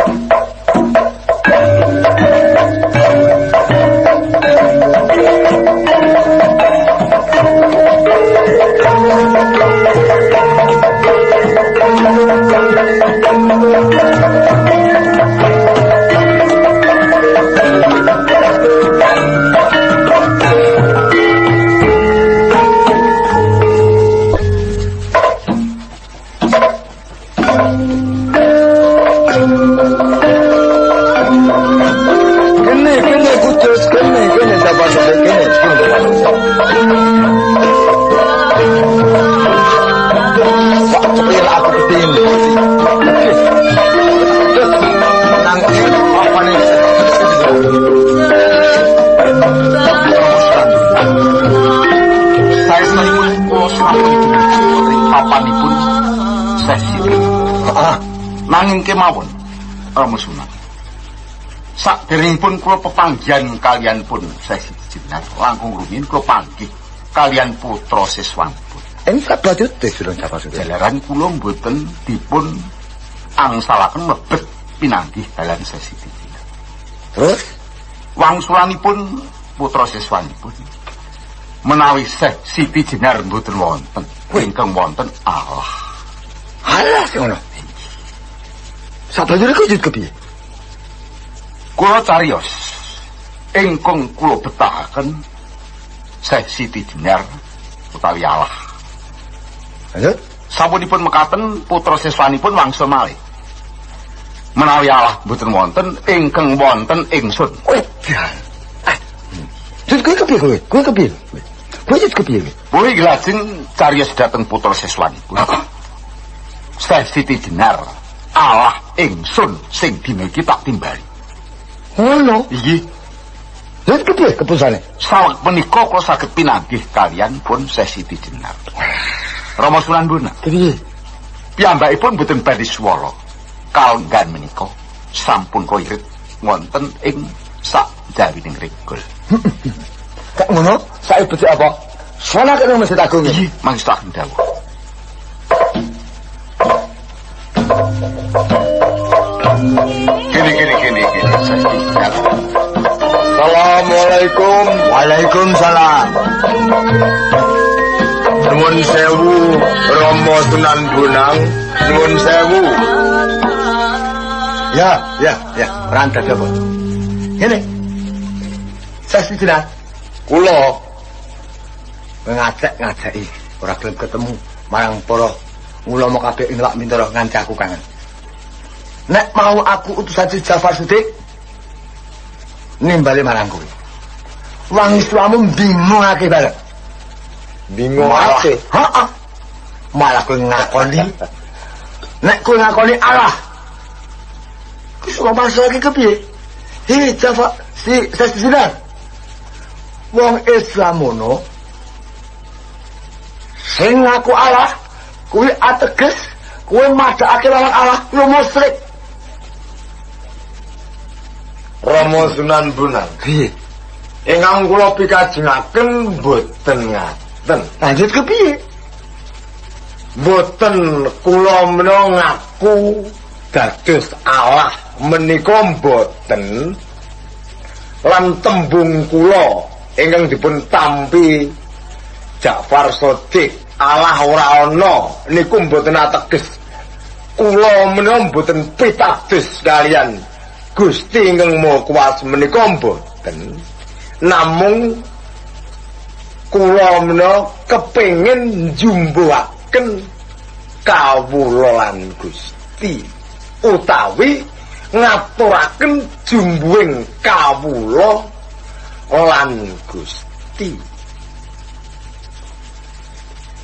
Kene kene kudus kene kene sapa sampe kene kene. Wah, cepil aku ketini. Nang apa nih? Saestuna kula sampun dumugi ing papanipun Syekh Siti. Ah, Nanging kemawon Rama Sunan. Saderengipun kula pepanggihan kalian pun Syekh Siti Jenar langkung rumiyin kula panggih kalian putra siswanipun. Ing sabajude Sunan Jafar Sudik. Jalaran kula mboten dipun angsalaken mlebet pinanggih dalan Syekh Siti Jenar. Terus Wangsulanipun putra siswanipun menawi Syekh Siti Jenar mboten wonten, ingkang wonten Allah. Alah sing ngono. Sabanjure kuwi kepiye? Kula cariyos ingkang kula betahaken Syekh Siti Jenar utawi Allah. Lanjut. Sapunipun mekaten putra siswanipun wangsul malih. Menawi Allah mboten wonten ingkang wonten ingsun. Wedan. Ah. Terus kowe kepiye kowe? Kowe kepiye? Kowe jut kepiye kowe? Kuwi lajeng cariyos dhateng putra siswanipun. Syekh Siti Jenar Allah ingsun sing dina iki tak timbali. Ngono. Inggih. Lha kepiye keputusane? Saweg menika kula saged pinanggih kalian pun Syekh Siti Jenar. Rama Sunan Bonang. Piye? Piyambakipun mboten badhe swara. Kalenggan menika sampun koirit wonten ing sak jawining regol. Kak ngono, saiki becik apa? Salat nang Masjid Agung. Inggih, mangestaken dawuh. Gini gini gini gini Syekh Siti Jenar. Assalamualaikum. Waalaikumsalam. Nuwun sewu Rama Sunan Bonang, nuwun sewu. Ya, ya, ya, ora dadi apa. Ngene. Sasti Jenar, Kula ngajak-ngajaki ora gelem ketemu marang para ulama kabeh ing Lak Mintara nganti aku kangen. Nek mau aku utusan si Jafar Sudik nimbali marang kowe. Wong Islamu bingungake bareng. Bingungake. Heeh. Malah kowe ngakoni. Nek kowe ngakoni Allah. Kuwi semua masalah iki kepiye? Hi Jafar si Sasti Jenar. Wong Islam ngono sing ngaku Allah kuwi ateges kowe madhakake lawan Allah, lu musyrik. Rama Sunan Bonang. Piye? Ingkang kula pikajengaken mboten ngaten. Lanjut kepiye? Mboten kula menawa ngaku dados Allah menika mboten, lan tembung kula ingkang dipun tampi Ja'far Shadiq Allah ora ana niku mboten ateges kula menawa mboten pitados kalian Gusti ingkang Maha Kuwasa menika mboten, namung kula menawa kepengin njumbuhaken kawula lan Gusti utawi ngaturaken jumbuhing kawula lan Gusti.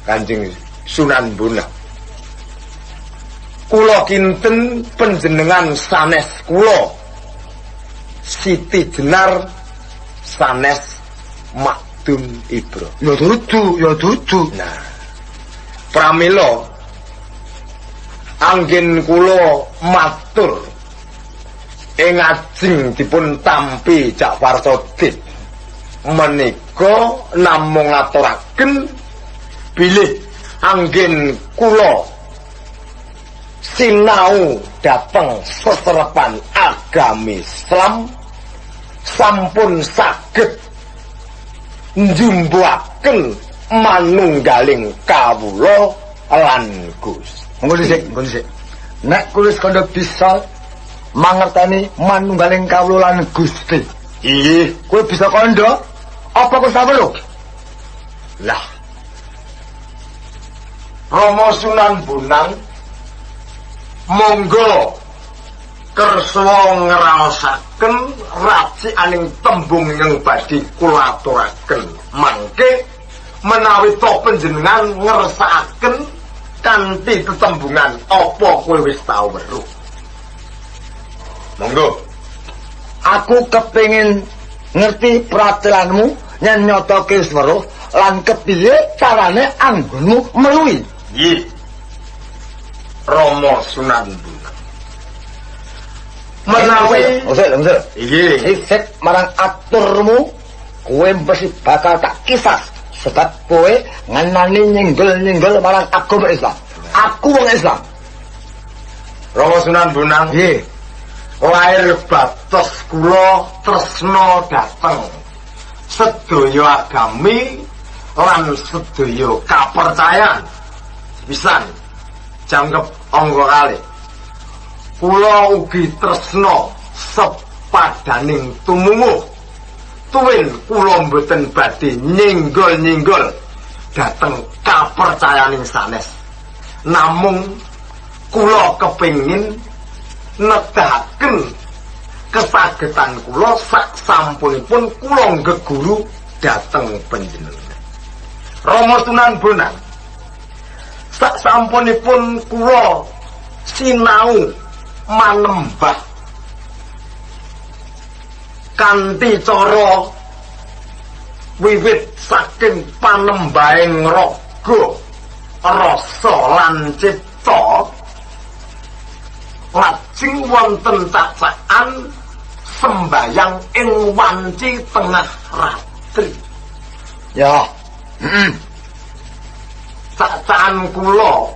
Kanjeng Sunan Bonang, kula kinten panjenengan sanes kula Siti Jenar sanes Makdum Ibro. Ya dudu, ya dudu. Nah, pramila anggen kula matur ing ajeng dipun tampi Ja'far Shadiq menika namung ngaturaken bilih anggen kula sinau dhateng seserepan agami Islam sampun saged njumbuhaken manunggaling kawula lan Gusti. Monggo dhisik, monggo dhisik. Nek kuwi wis kandha bisa mangerteni manunggaling kawula lan Gusti. Inggih. Kowe bisa kandha apa kowe saweruh? Lah, Rama Sunan Bonang monggo kersa ngraosaken racikaning tembung ingkang badhe kula aturaken. Mangke menawi to panjenengan ngersakaken kanthi tetembungan apa kowe wis tau weruh. Monggo. Aku kepengin ngerti pratelanmu yen nyatake wis weruh lan kepiye carane anggonmu meluwi. Nggih. Rama Sunan Bonang. Menawi Usik, usik. Nggih. Isik marang aturmu kowe mesti bakal tak kisas sebab kowe ngenani nyenggol-nyenggol marang agama Islam. Aku wong Islam. Rama Sunan Bonang. Nggih. Lahir batos kula tresna dhateng sedaya agami lan sedaya kapercayan. Pisan jangkep angka kalih. Kula ugi tresna sepadaning tumunguh. Tuwin kula mboten badhe nyenggol-nyenggol dhateng kapercayaning sanes. Namung kula kepengin nedahaken kesagetan kula sak sampunipun kula geguru dhateng panjenengan. Rama Sunan Bonang, sak sampunipun kula sinau manembah kanthi cara wiwit saking panembahing raga, rasa lan cipta, lajeng wonten cacakan sembayang ing wanci tengah ratri. Ya. Cacakan kula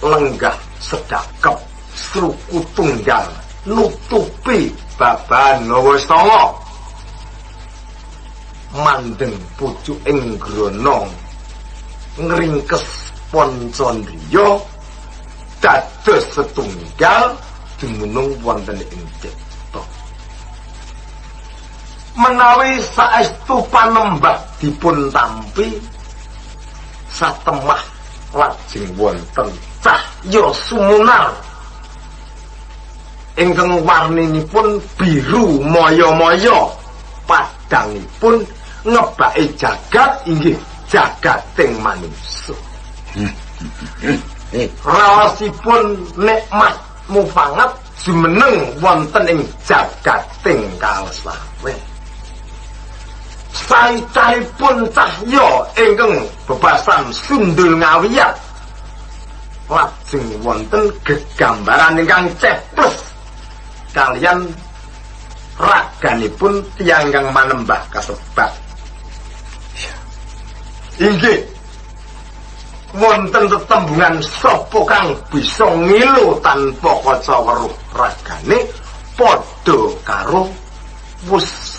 lenggah sedakep sruku tunggal nutupi babahan nawa sanga, mandeng pucuking grana ngringkes pancandriya dados setunggal dumunung wonten ing cipta. Menawi saestu panembah dipun tampi satemah lajeng wonten cahya sumunar ingkang warninipun biru maya-maya, padhangipun ngebaki jagat inggih jagating manungsa. Raosipun nikmat mufangat jumeneng wonten ing jagating kalesawen. Saicahipun cahya ingkang bebasan sundul ngawiyat lajeng wonten gegambaran ingkang ceples kalian raganipun tiyang ingkang manembah kasebat. Inggih wonten tetembungan sapa kang bisa ngilu tanpa kaca weruh ragane padha karo wus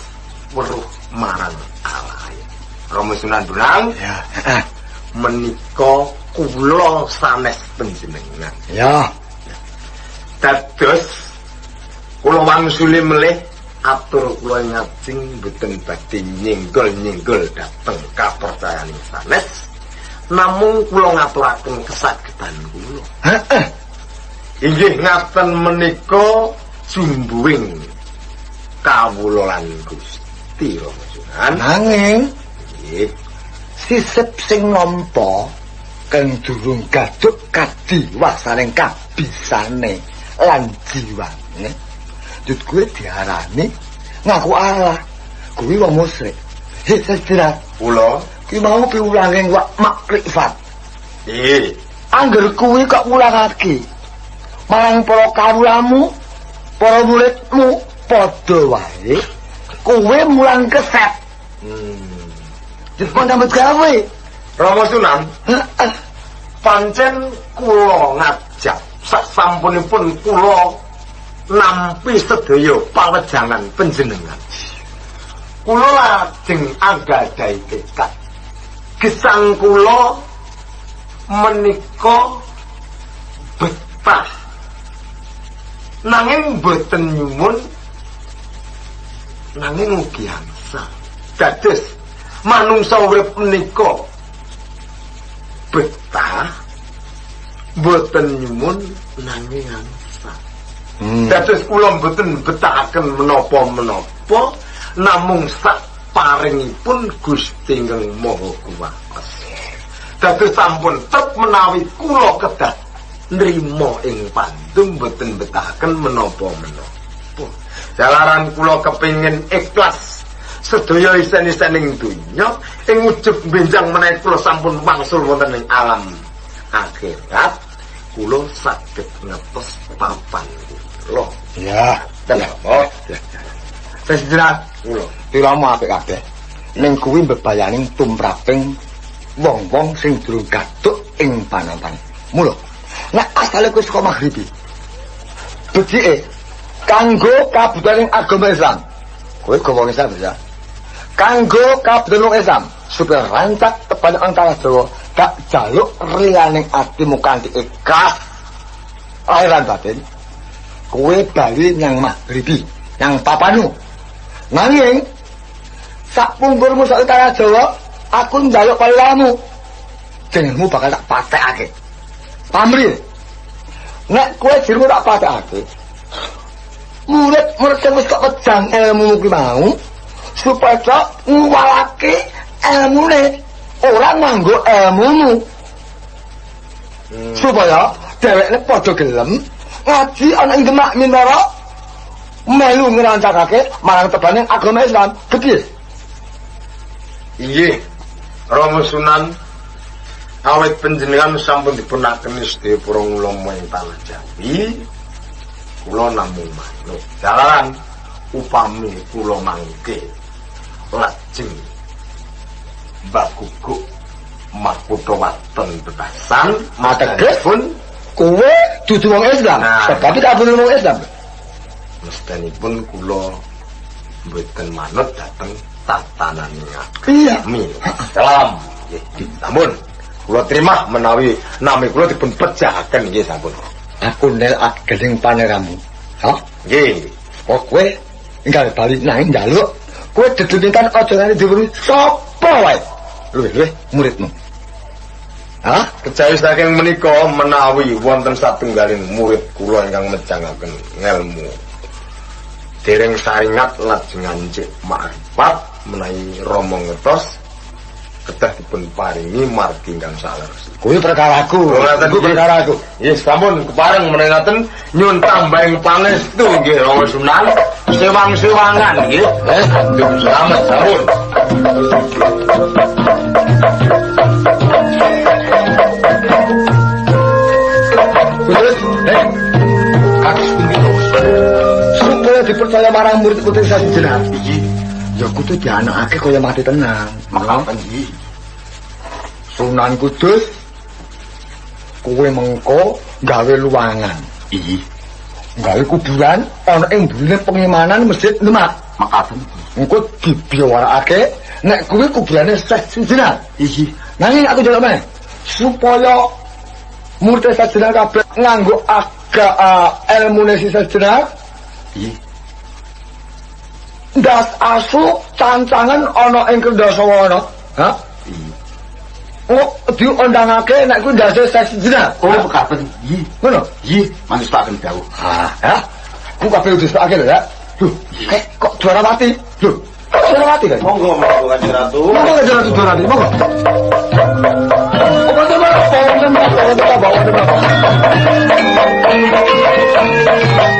weruh marang Allah. Rama Sunan Bonang, Ya. Menika kula sanes panjenengan. Ya. Dados kula wangsuli melih atur kula ngajeng mboten badhe nyenggol-nyenggol dhateng kapercayaning sanes. Namung kula ngaturaken kesagedan kula. Heeh. Inggih ngaten menika jumbuhing kawula lan Gusti Rama Sunan. Nanging Nggih. Sisip sing nampa kang durung gaduk kadiwasaning kabisane lan jiwane. Jut kuwi diarani ngaku Allah. Kuwi wong musyrik. Hei, sejenak. Kula Kuwi mau piwulange wak makrifat. Nggih. Angger kuwi kok wulangake marang para kawulamu, para muridmu, padha wae kowe mulang keset. Jut kon nyambut gawe. Rama Sunan, Heeh. Pancen kula ngajak sasampunipun kula nampi sedaya pawejangan panjenengan. Kula lajeng anggadhahi tekad. Gesang kula menika betah. Nanging boten nyuwun, nanging ugi angsal. Dados manungsa urip menika betah boten nyuwun nanging angsal. Dados kula mboten betahaken menapa-menapa namung sak paringipun Gusti ingkang Maha Kuwasa. Dados sampun trep menawi kula kedah nrima ing pandum mboten betahaken menapa-menapa. Jalaran kula kepingin ikhlas sedaya isen-isening donya ing ujug benjang menawi kula sampun wangsul wonten ing alam akhirat kula saged ngetos papan kula. Ya, Kenapa? Sejenak Kula. Tiramu apik kabeh. Ning kuwi mbebayaning tumraping wong-wong sing durung gaduk ing panampan. Mula, nek asale kuwi saka Maghribi. Becike kanggo kabutuhaning agama Islam. Kowe kok wong Islam ya. Kanggo kabutuhan wong Islam supaya rancak teban ang tanah Jawa, tak jaluk rilaning atimu kanthi ikhlas lahir lan batin. Kowe bali nang Maghribi, nang papanu. Nanging sak pungkurmu sak tanah Jawa, aku njaluk palilamu. Jenengmu bakal tak patekake. Pamrih. Nek kowe jenengmu tak patekake, murid-murid sing wis kok wejang ilmumu kuwi mau supaya nguwalake ilmune ora nganggo ilmumu. Supaya dhewekne padha gelem ngaji ana ing Demak Mintara melu ngrancakake marang tebaning agama Islam. Kepiye? Inggih. Rama Sunan, awit panjenengan sampun dipunakeni sedaya para ulama ing tanah Jawi, kula namung manut. Jalaran upami kula mangke lajeng mbaguguk makutha waton bebasan Ateges pun kowe dudu wong Islam, Nah. tetapi kabeh wong Islam. Mestenipun kula mboten manut dhateng tatanane agami. Salam. Nggih, sampun. Kula terima menawi nami kula dipun pejahaken nggih sampun. Aku nel agening paneramu. Ha? Nggih. Oh kowe enggal bali nanging njaluk kowe dedemitan aja nganti diweruhi sapa wae. Luwih-luwih muridmu. Hah? Kejawi saking menika menawi wonten satunggaling murid kula ingkang mejangaken ngelmu. Dereng saringat lajeng ngancik makrifat menawi Rama ngertos kedah dipun paringi margi ingkang saleres. Kuwi perkaraku. Ngoten Kuwi perkaraku. Nggih, sampun kepareng menawi ngaten nyuwun tambahing pangestu nggih Rama Sunan. Sewang-sewangan nggih. Slamet sampun. Terus, kados pundi to? Supaya dipercaya marang murid putri Sajenar. Iki Ya kudu dianakake kaya mati tenang. makaten iki. Sunan Kudus kowe mengko gawe luangan, Iki gawe kuburan ana ing mburine pengimanan Masjid Demak. makaten. Engko dibiyawarakake nek kuwi kuburane Syekh Sajenar. Iki Nanging aku njaluk meneh supaya murid Sajenar kabeh nganggo aga elmune si Sajenar. iki Ndas asu cancangan ana ing Kendasawana. Ha? iki. Oh, diundangake nek kuwi ndase Syekh Sajenar. Oh, mekaten. Iki Ngono. iki manestaken dawuh. Ha, ha. Ku kabeh disepakake lho ya. Lho, kok Dwarawati? Lho, kok Dwarawati kan? Monggo monggo Kanjeng Ratu. Monggo Kanjeng Ratu Dwarawati, monggo. Oh, monggo, monggo, monggo, monggo, monggo, monggo.